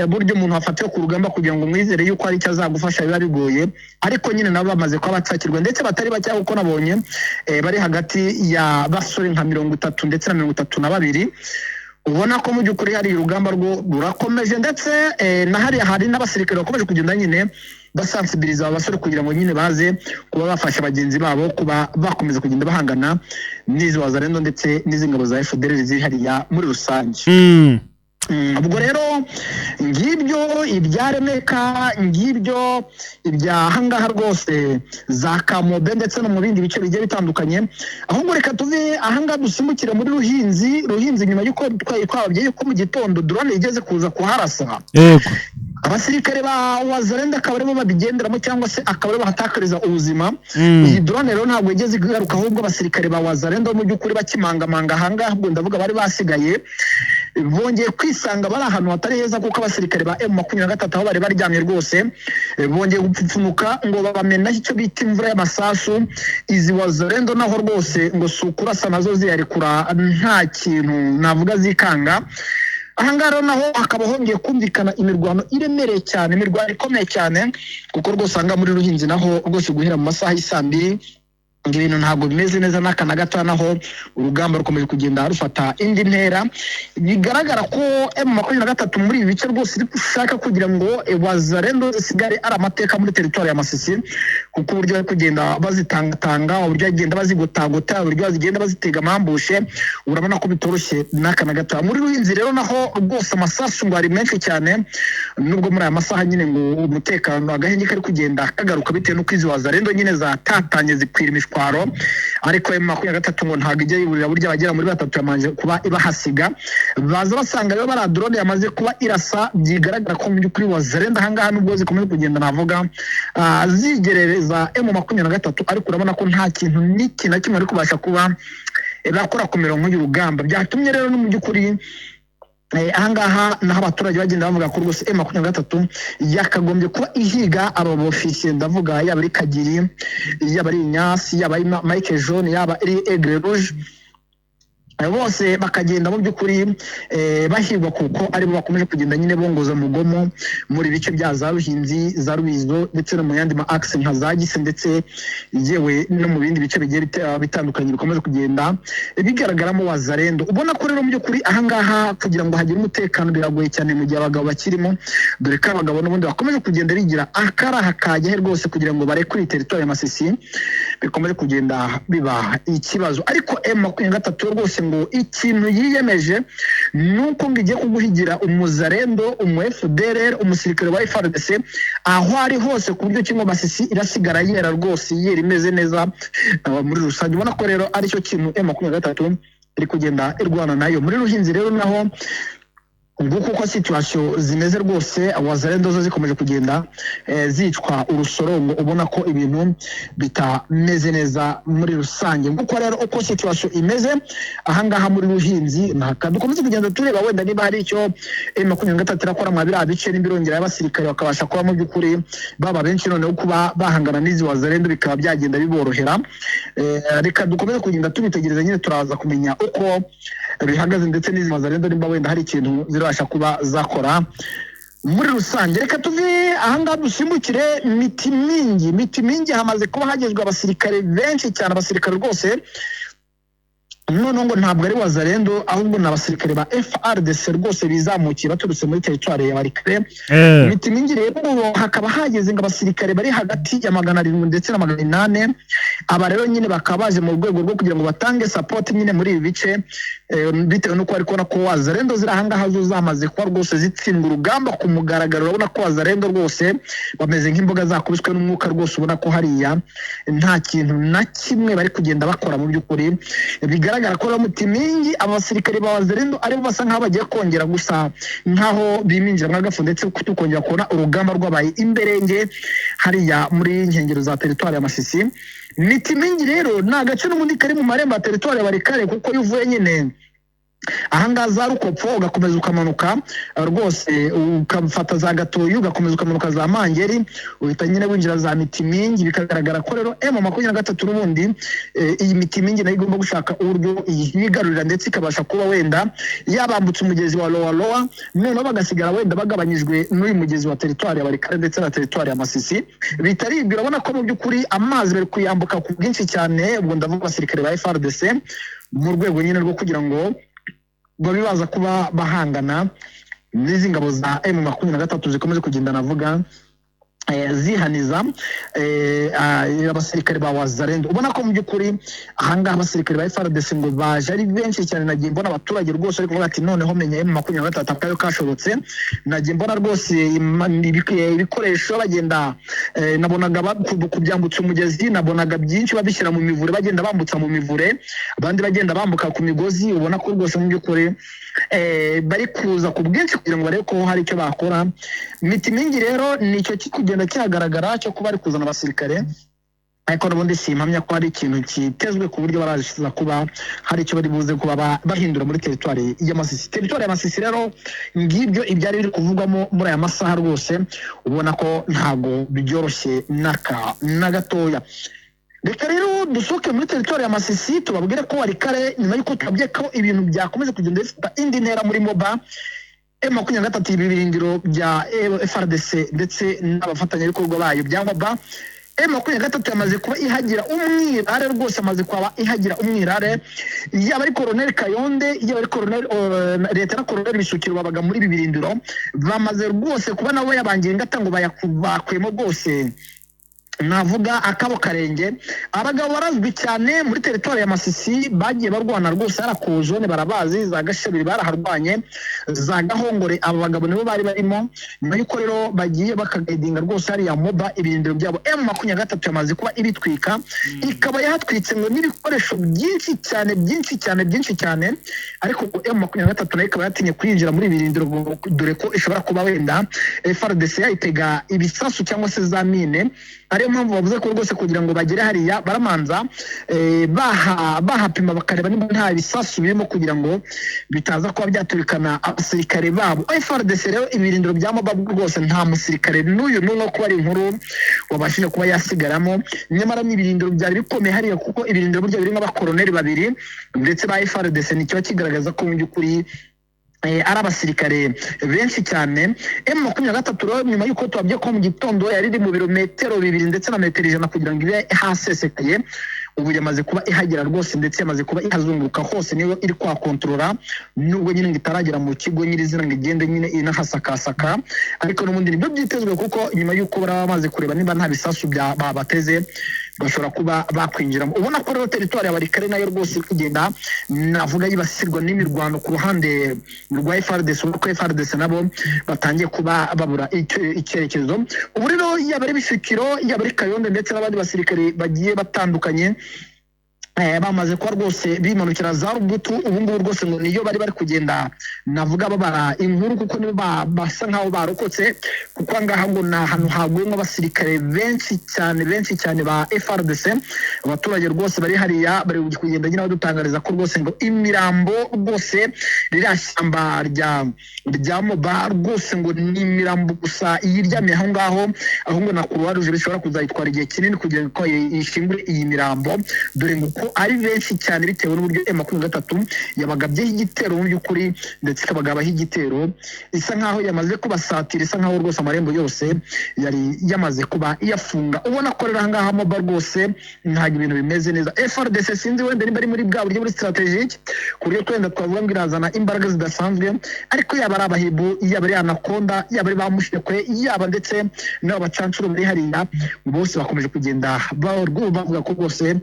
burya umuntu wafatiwe ku rugamba kugira ngo umwizere yuko hari icyo azagufasha biba bigoye, ariko nyine nabo bamaze kuba batsakirwa, ndetse batari bake, kuko nabonye bari hagati ya basore nka 30 ndetse na 32. Ubona ko mu by'ukuri hari urugamba rwo rurakomeje, ndetse na hariya hari n'abasirikare bakomeje kugenda nyine basansibiliza aba basore kugira ngo nyine baze kuba bafasha bagenzi babo kuba bakomeza kugenda bahangana n'izi Wazalendo ndetse n'izi ngabo za FDLR ziri hariya muri rusange. Ubwo rero ngibyo ibya Remeka, ngibyo ibya ahangaha rwose za Kamobe ndetse no mu bindi bice bigiye bitandukanye. Ahubwo reka tuve ahangaha dusimbukire muri Ruhinzi. Ruhinzi, nyuma y'uko twari twababwiye yuko mu gitondo drone igeze kuza kuharasa, abasirikare ba Wazalendo akaba aribo babigenderamo cyangwa se akaba aribo bahatakariza ubuzima. Iyi drone rero ntabwo igeze igaruka, ahubwo abasirikare ba Wazalendo mu by'ukuri bakimangamanga ahangaha, ubwo ndavuga bari basigaye, bongeye kwisanga bari ahantu hatari heza, kuko abasirikare ba M23 aho bari baryamye rwose bongeye gupfupfunuka ngo babamenaho icyo bita imvura y'amasasu. Izi Wazalendo naho rwose ngo si ukurasa nazo ziyarekura, nta kintu navuga zikanga. Ahangaha rero naho hakaba hongeye kumvikana imirwano iremereye cyane, imirwano ikomeye cyane, kuko rwose usanga muri Ruhinzi naho rwose guhera mu masaha y'i 2:00 ngo ibintu ntabwo bimeze neza n'aka na gato. Naho urugamba rukomeje kugenda rufata indi ntera. Bigaragara ko M23 muri ibi bice rwose iri gushaka kugira ngo Wazalendo zisigare ari amateka muri teritwari ya Masisi, kuko uburyo bari kugenda bazitangatanga, uburyo bagenda bazigotagota, uburyo bazigenda bazitega amambushe, urabona ko bitoroshye n'aka na gato. Muri Ruhinzi rero naho rwose amasasu ngo ari menshi cyane, nubwo muri aya masaha nyine ngo umutekano agahenge kari kugenda kagaruka bitewe n'uko izi Wazalendo nyine zatatanye zikwira imishwaro, ariko M23 ngo ntabwo ijya yiburira. Burya abagera muri batatu yamanje kuba ibahasiga, baza basanga rero bariya drone yamaze kuba irasa. Byigaragara ko mu by'ukuri Wazalendo ahangaha nubwo zikomeje kugenda navuga zigerereza M23, ariko urabona ko nta kintu n'iki na kimwe bari kubasha kuba bakora ku mirongo y'urugamba. Byatumye rero no mu by'ukuri ahangaha naho abaturage bagenda bavuga ko rwose M23 yakagombye kuba ihiga aba bofisiye, ndavuga yaba ari Kagiri, yaba ari Inyasi, yaba ari Mike Jaune, yaba ari Aigle Rouge, bose bakagenda mu by'ukuri bahigwa, kuko aribo bakomeje kugenda nyine bongoza mugomo muri bice bya za Ruhinzi, za Rubizo ndetse no mu yandi ma axe nka za Gise, ndetse yewe no mu bindi bice bigiye bitandukanye bikomeje kugenda bigaragaramo Wazalendo. Ubona ko rero mu by'ukuri ahangaha kugira ngo hagire umutekano biragoye cyane mu gihe abagabo bakirimo, dore ko abagabo n'ubundi bakomeje kugenda bigira akaraha kajya he rwose kugira ngo barekure teritwari ya Masisi, bikomeje kugenda biba ikibazo. Ariko M23 rwose ngo ikintu yiyemeje ni uko ngo igiye kuguhigira umuzarendo, umu FDLR, umusirikare wa FARDC aho ari hose, ku buryo kimwe Masisi irasigara yera rwose, yera imeze neza muri rusange. Ubona ko rero aricyo kintu M23 iri kugenda irwana nayo. Muri Ruhinzi rero naho nguko uko situation zimeze rwose, Wazalendo zo zikomeje kugenda zicwa urusorongo, ubona ko ibintu bitameze neza muri rusange. Nguko rero uko situation imeze ahangaha muri Ruhinzi. Naka dukomeze kugenda tureba wenda niba hari icyo M23 irakora mwa biriya bice, nimba irongera abasirikare bakabasha kuba mu by'ukuri baba benshi, noneho kuba bahangana n'izi Wazalendo bikaba byagenda biborohera. Reka dukomeze kugenda tubitegereza nyine, turaza kumenya uko bihagaze ndetse n'izi Wazalendo nimba wenda hari ikintu zirabasha kuba zakora muri rusange. Reka tuve ahangaha dusimbukire Mitimingi. Mitimingi hamaze kuba hagezwe abasirikare benshi cyane, abasirikare rwose noneho ngo ntabwo ari Wazalendo ahubwo ni abasirikare ba FARDC rwose bizamukiye baturutse muri teritwari ya Walikale. Mitimingi rero ubu hakaba hageze ngo abasirikare bari hagati ya 700 ndetse na 800. Aba rero nyine bakaba baje mu rwego rwo kugira ngo batange support nyine muri ibi bice, bitewe n'uko bari kubona ko Wazalendo ziri ahangaha zo zamaze kuba rwose zitsindwa urugamba ku mugaragaro. Urabona ko Wazalendo rwose bameze nk'imboga zakubiswe n'umwuka rwose, ubona ko hariya nta kintu na kimwe bari kugenda bakora mu by'ukuri. Bigaragara ko rero Mutimingi abasirikare ba Wazalendo aribo basa nk'aho bagiye kongera gusa nk'aho biminjira mw'agafu, ndetse tukongera kubona urugamba rwabaye imberenge hariya muri nkengero za teritwari ya Masisi. Mitimingi rero ni agace n'ubundi kari mu marembo ya teritwari ya Walikale, kuko iyo uvuye nyine ahangaha za Rukopfo ugakomeza ukamanuka rwose ukafata za Gatoyi, ugakomeza ukamanuka za Mangeri, uhita nyine winjira za Mitimingi. Bikagaragara ko rero M23 n'ubundi iyi Mitimingi nayo igomba gushaka uburyo yigarurira, ndetse ikabasha kuba wenda yabambutse umugezi wa Loa Loa, noneho bagasigara wenda bagabanyijwe n'uyu mugezi wa teritwari ya Walikale ndetse na teritwari ya Masisi. Bitari ibyo urabona ko mu by'ukuri amazi bari kuyambuka ku bwinshi cyane, ubwo ndavuga abasirikare ba FARDC mu rwego nyine rwo kugira ngo babe baza kuba bahangana n'izi ngabo za M23 zikomeje kugenda navuga zihaniza abasirikare ba Wazalendo. Ubona ko mu by'ukuri ahangaha abasirikare ba FARDC ngo baje ari benshi cyane. Nagiye mbona abaturage rwose ariko bavuga ati noneho menya M23 akayo kashobotse. Nagiye mbona rwose ibikoresho bagenda, nabonaga kubyambutsa umugezi, nabonaga byinshi babishyira mu mivure, bagenda bambutsa mu mivure, abandi bagenda bambuka ku migozi. Ubona ko rwose mu by'ukuri bari kuza ku bwinshi kugira ngo barebe ko hari icyo bakora. Miti mingi rero nicyo kiri kugenda kihagaragara cyo kuba bari kuzana abasirikare, ariko n'ubundi simpamya ko hari ikintu kitezwe ku buryo baraza kuba hari icyo bari buze kuba bahindura muri teritwari ya Masisi. Teritwari ya Masisi rero ngibyo ibyari biri kuvugwamo muri aya masaha. Rwose ubona ko ntago byoroshye n'aka na gatoya. Reka rero dusohoke muri teritwari ya Masisi, tubabwire ko wari kare nyuma y'uko tubabwiye ko ibintu byakomeza kugenda bifata indi ntera muri Moba, M23, ibirindiro bya FARDC ndetse n'abafatanyabikorwa bayo bya Moba, M23 yamaze kuba ihagira umwirare. Rwose amaze kuba ihagira umwirare, yaba ari Colonel Kayonde, yaba ari Colonel Leta na Colonel Bisukiro babaga muri ibi birindiro, bamaze rwose kuba nabo yabangiye ingata ngo bakuyemo rwose navuga akabo karenge. Abagabo barazwi cyane muri teritwari ya Masisi, bagiye barwana rwose hara ku zone, barabazi za Gashabiri baraharwanye, za Gahongore, aba bagabo nibo bari barimo. Nyuma y'uko rero bagiye bakagaidinga rwose hariya Moba, ibirindiro byabo M23 yamaze kuba ibitwika, ikaba yahatwitse ngo n'ibikoresho byinshi cyane, byinshi cyane, byinshi cyane. Ariko ngo M23 nayo ikaba yatinye kwinjira muri ibi birindiro, ngo dore ko ishobora kuba wenda FARDC yayitega ibisasu cyangwa se za mine. Ariyo mpamvu bavuze ko rwose kugira ngo bagere hariya baramanza bahapima bakareba niba nta bisasu birimo, kugira ngo bitaza kuba byaturikana abasirikare babo FARDC. Rero ibirindiro bya Moba rwose nta musirikare n'uyu n'umwe kuba ari inkuru wabashije kuba yasigaramo, nyamara n'ibirindiro byari bikomeye hariya, kuko ibirindiro burya birimo abakoroneri babiri ndetse ba FARDC, ni kiba kigaragaza ko mu by'ukuri ari abasirikare benshi cyane. M23 rero nyuma y'uko tubabwiye ko mu gitondo yari iri mu birometero 2 ndetse na metero 100 kugira ngo ibe hasesekaye, ubu yamaze kuba ihagera rwose, ndetse yamaze kuba ihazunguruka hose, niyo iri kwakontorora, nubwo nyine ngo itaragera mu kigo nyirizina ngo igende nyine inahasakasaka. Ariko n'ubundi nibyo byitezwe, kuko nyuma y'uko baraba bamaze kureba niba nta bisasu babateze, bashobora kuba bakwinjiramo. Ubona ko rero teritwari ya Walikale nayo rwose iri kugenda navuga yibasirwa n'imirwano ku ruhande rwa FARDC, ubona ko FARDC nabo batangiye kuba babura icyerekezo. Ubu rero yaba ari Bisukiro, yaba ari Kayonde ndetse n'abandi basirikare bagiye batandukanye, bamaze kuba rwose bimanukira za Rubutu. Ubu ngubu rwose ngo niyo bari kugenda navuga babara inkuru, kuko nibo basa nkaho barokotse, kuko aha ngaha ngo ni ahantu haguyemo abasirikare benshi cyane, benshi cyane ba FARDC. Abaturage rwose bari hariya bari kugenda nyine badutangariza ko rwose ngo imirambo rwose ririya shyamba rya Moba rwose ngo ni imirambo gusa yiryamiye aho ngaho, aho ngo na Croix Rouge bishobora kuzayitwara igihe kinini kugira ngo ishingure iyi mirambo, dore ngo ko ari benshi cyane, bitewe n'uburyo M23 yabagabyeho igitero mu by'ukuri, ndetse ikabagabaho igitero isa nkaho yamaze kubasatira, isa nkaho rwose amarembo yose yari yamaze kuba iyafunga. Ubona ko rero aha ngaha Moba rwose ntabwo ibintu bimeze neza. FARDC sinzi wenda niba ari muri bwa buryo muri strategique, ku buryo twenda twavuga ngo irazana imbaraga zidasanzwe, ariko yaba ari abahibu, yaba ari Anaconda, yaba ari ba Mushekwe, yaba ndetse n'abacancuro bari hariya, bose bakomeje kugenda bavuga ko rwose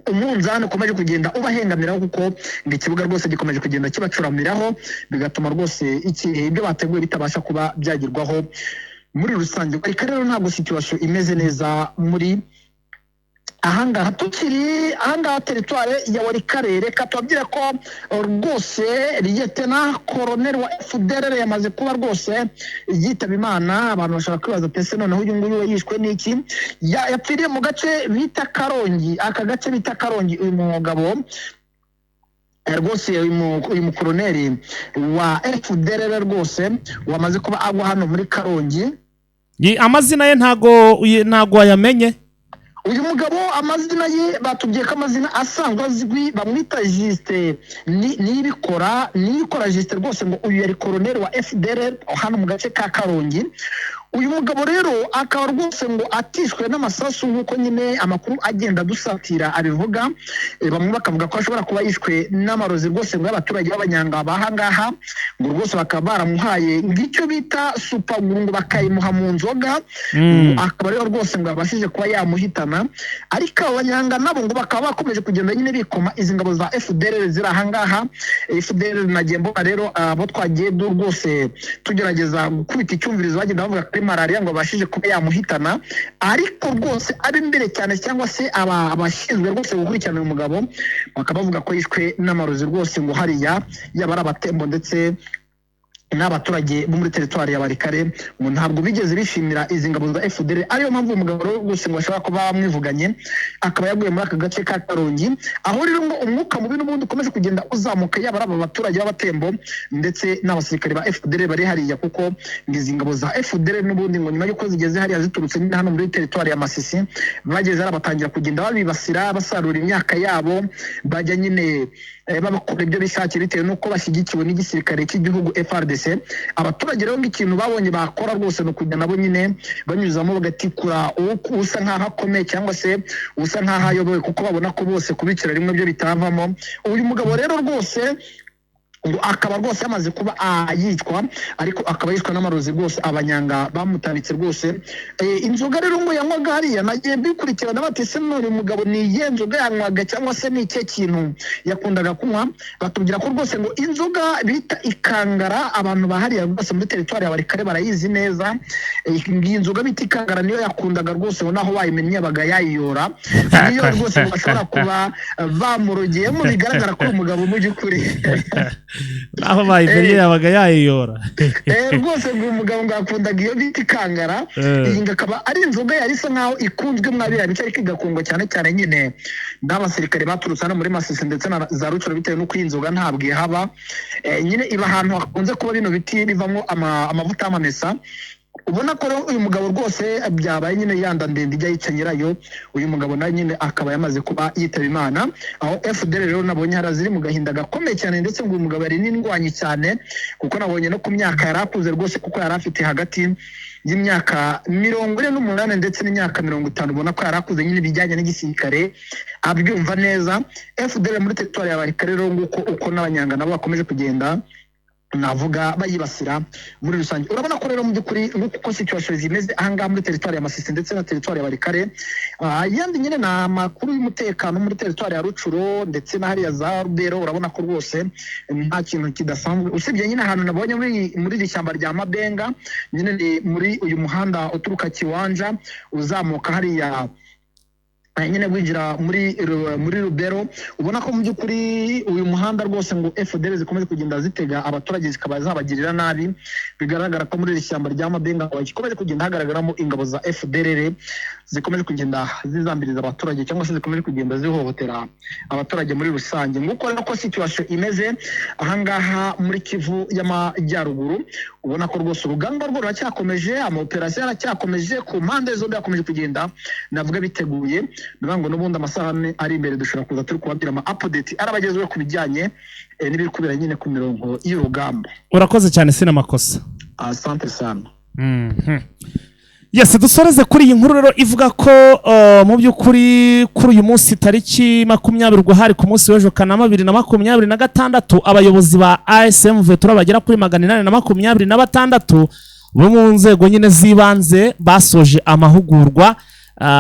umunzani ukomeje kugenda ubahengamiraho, kuko ngo ikibuga rwose gikomeje kugenda kibacuramiraho, bigatuma rwose ibyo bateguye bitabasha kuba byagerwaho muri rusange. Ariko rero ntabwo situation imeze neza muri ahangaha. Tukiri ahangaha teritware ya Walikale, reka tubabwire ko rwose Liyetena Koroneri wa FDLR yamaze kuba rwose yitaba Imana. Abantu bashobora kwibaza ati ese noneho uyu nguyu we yishwe n'iki? Yapfiriye mu gace bita Karongi. Aka gace bita Karongi, uyu mugabo rwose uyu mukoroneri wa FDLR rwose wamaze kuba agwa hano muri Karongi. Amazina ye ntago wayamenye. Uyu mugabo amazina ye batubwiye ko amazina asanzwe azwi bamwita Justin Niyibikora, Niyibikora Justin. Rwose ngo uyu yari koroneri wa FDLR hano mu gace ka Karongi. Uyu mugabo rero akaba rwose ngo atishwe n'amasasu, nk'uko nyine amakuru agenda adusatira abivuga. Bamwe bakavuga ko ashobora kuba yishwe n'amarozi rwose, ngo abaturage b'abanyanga bahangaha ngo rwose bakaba baramuhaye ngicyo bita supaguru, ngo bakayimuha mu nzoga, akaba rero rwose ngo yabashije kuba yamuhitana. Ariko abo banyanga nabo ngo bakaba bakomeje kugenda nyine bikoma izi ngabo za FDLR ziri ahangaha. FDLR nagiye mbona rero abo twagiye rwose tugerageza gukubita icyumvirizo, bagenda bavuga kuri malariya ngo abashije kuba yamuhitana. Ariko rwose ab'imbere cyane cyangwa se abashinzwe rwose gukurikirana uyu mugabo bakaba bavuga ko yishwe n'amarozi rwose, ngo hariya yaba ari abatembo ndetse n'abaturage bo muri teritwari ya Barikare ngo ntabwo bigeze bishimira izi ngabo za FDL. Ariyo mpamvu uyu mugabo rero rwose ngo bashobora kuba bamwivuganye, akaba yaguye muri aka gace ka Karongi, aho rero ngo umwuka mubi n'ubundi ukomeje kugenda uzamuka, yaba ari aba baturage b'abatembo ndetse n'abasirikare ba FDL bari hariya, kuko ngo izi ngabo za FDL n'ubundi ngo nyuma y'uko zigeze hariya ziturutse nyine hano muri teritwari ya Masisi, bageze hariya batangira kugenda babibasira, basarura imyaka yabo, bajya nyine babakora ibyo bishakiye bitewe n'uko bashyigikiwe n'igisirikare cy'igihugu FARDC. Abaturage rero nk'ikintu babonye bakora rwose ni ukujya nabo nyine banyuzamo bagatikura usa nk'aho akomeye cyangwa se usa nk'aho ayobowe, kuko babona ko bose kubicira rimwe byo bitavamo. Uyu mugabo rero rwose ngo akaba rwose yamaze kuba yicwa, ariko akaba yishwe n'amarozi rwose abanyanga bamutambitse rwose. Inzoga rero ngo yanywaga hariya, nagiye mbikurikirana, bati se none uyu mugabo ni iyihe nzoga yanywaga cyangwa se ni ikihe kintu yakundaga kunywa? Batubwira ko rwose ngo inzoga bita ikangara, abantu bahariya rwose muri teritwari ya Barikare barayizi neza. Iyi nzoga bita ikangara niyo yakundaga rwose, ngo naho bayimennye yabaga yayiyora. Niyo rwose ngo bashobora kuba bamurogeyemo. Bigaragara ko uyu mugabo mu by'ukuri naho bayimennye yabaga yayiyora. Rwose ngo uyu mugabo ngo yakundaga iyo bita ikangara. Iyi ngo akaba ari inzoga yari isa nkaho ikunzwe mwabiriya bice, ariko igakundwa cyane cyane nyine n'abasirikare baturutse hano muri Masisi ndetse na za Rucuro, bitewe n'uko iyi nzoga ntabwo ihaba. Nyine iba ahantu hakunze kuba bino biti bivamo amavuta y'amamesa. Ubona ko rero uyu mugabo rwose byabaye nyine yanda ndende ijya yica nyirayo. Uyu mugabo nawe nyine akaba yamaze kuba yitaba Imana, aho FDL rero nabonye hari ziri mu gahinda gakomeye cyane, ndetse ngo uyu mugabo yari n'indwanyi cyane, kuko nabonye no ku myaka yari akuze rwose, kuko yari afite hagati y'imyaka 48 ndetse n'imyaka 50. Ubona ko yari akuze nyine, ibijyanye n'igisirikare abyumva neza. FDL muri teritwari ya Barikare rero, nguko uko n'abanyanga nabo bakomeje kugenda navuga bayibasira muri rusange. Urabona ko rero mu by'ukuri nguko uko situation zimeze ahangaha muri teritwari ya Masisi ndetse na teritwari ya Barikare. Yandi nyine ni amakuru y'umutekano muri teritwari ya Rucuro ndetse na hariya za Rubero. Urabona ko rwose nta kintu kidasanzwe, usibye nyine ahantu nabonye muri iri shyamba rya Mabenga, nyine ni muri uyu muhanda uturuka Kiwanja uzamuka hariya nyine winjira muri Rubero. Ubona ko mu by'ukuri uyu muhanda rwose ngo FDL zikomeje kugenda zitega abaturage zikaba zabagirira nabi. Bigaragara ko muri iri shyamba rya Mabenga gikomeje kugenda hagaragaramo ingabo za FDLR zikomeje kugenda zizambiriza abaturage cyangwa se zikomeje kugenda zihohotera abaturage muri rusange. Nguko rero ko situation imeze ahangaha muri Kivu y'Amajyaruguru. Ubona ko rwose urugamba rwo ruracyakomeje, amaoperasiyo aracyakomeje ku mpande zombi, yakomeje kugenda navuga biteguye. Bivuga ngo n'ubundi amasaha ane ari imbere dushobora kuza turi kubabwira ama update arabagezweho ku bijyanye n'ibiri kubera nyine ku mirongo y'urugamba. Urakoze cyane, sina makosa. Asante sana. Yes, dusoreze kuri iyi nkuru rero ivuga ko mu by'ukuri kuri uyu munsi tariki 20, ubwo hari ku munsi w'ejo Kanama 2026, abayobozi ba ASM Vetura bagera kuri 826 bo mu nzego nyine z'ibanze basoje amahugurwa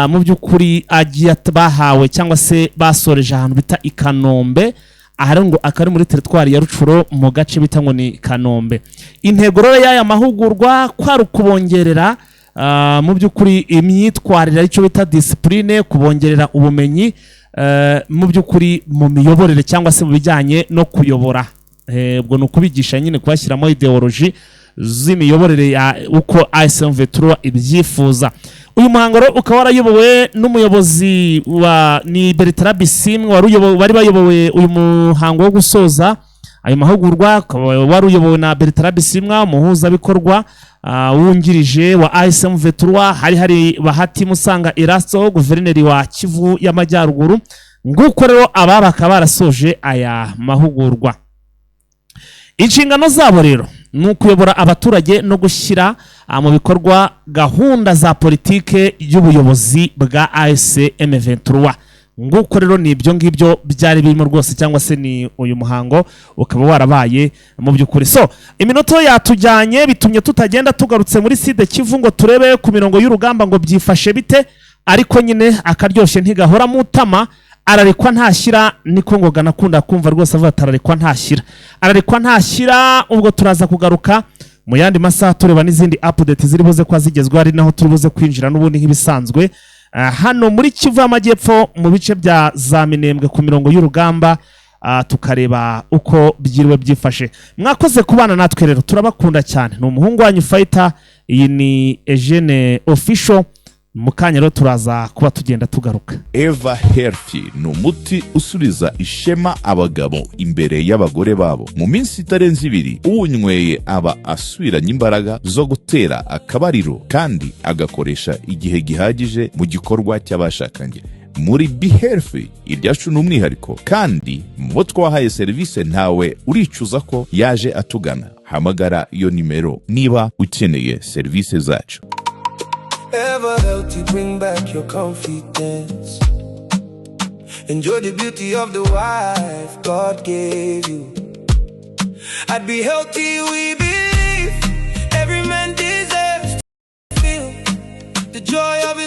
mu by'ukuri agiye bahawe cyangwa se basoreje ahantu bita i Kanombe. Aha rero ngo akaba ari muri teritwari ya Rucuro mu gace bita ngo ni Kanombe. Intego rero y'aya mahugurwa kwari ukubongerera mu by'ukuri imyitwarire, aricyo bita disipurine, kubongerera ubumenyi mu by'ukuri mu miyoborere cyangwa se mu bijyanye no kuyobora. Ubwo ni ukubigisha nyine kubashyiramo ideoloji z'imiyoborere ya uko ASM Vetura ibyifuza. Uyu muhango rero ukaba warayobowe n'umuyobozi wa ni Bertrand Bisimwe wari uyobowe, bari bayobowe uyu muhango wo gusoza ayo mahugurwa, ukaba wari uyobowe na Bertrand Bisimwa, umuhuzabikorwa wungirije wa ASM Vetura. Hari Bahati Musanga Erasto, guverineri wa Kivu y'Amajyaruguru. Nguko rero aba bakaba barasoje aya mahugurwa. Inshingano zabo rero Ni ukuyobora abaturage no gushyira mu bikorwa gahunda za politike y'ubuyobozi bwa AFC M23. Nguko rero, ni ibyo ngibyo byari birimo rwose, cyangwa se ni uyu muhango ukaba warabaye mu by'ukuri. So iminota yatujyanye, bitumye tutagenda tugarutse muri Sud Kivu ngo turebe ku mirongo y'urugamba ngo byifashe bite. Ariko nyine akaryoshye ntigahora mu itama, ararekwa ntashyira. Niko ngo ganakunda kumva rwose avuga ati: "Ararekwa ntashyira, ararekwa ntashyira." Ubwo turaza kugaruka mu yandi masaha tureba n'izindi update ziri buze kuba zigezweho, ari naho turi buze kwinjira n'ubundi nk'ibisanzwe. Hano muri Kivu y'Amajyepfo, mu bice bya za Minembwe, ku mirongo y'urugamba, tukareba uko byiriwe byifashe. Mwakoze kubana natwe rero, turabakunda cyane. Ni umuhungu wanyu Fighter, iyi ni Eugene Official. Mu kanya rero turaza kuba tugenda tugaruka. Eva Healthy ni umuti usubiza ishema abagabo imbere y'abagore babo. Mu minsi itarenze 2, uwunyweye aba asubiranye imbaraga zo gutera akabariro kandi agakoresha igihe gihagije mu gikorwa cy'abashakanye. Muri Be Healthy iryacu ni umwihariko, kandi mu bo twahaye serivisi ntawe uricuza ko yaje atugana. Hamagara iyo nimero niba ukeneye serivisi zacu. Ever healthy, bring back your confidence. Enjoy the beauty of the wife God gave you. I'd be healthy, we believe every man deserves to feel the joy of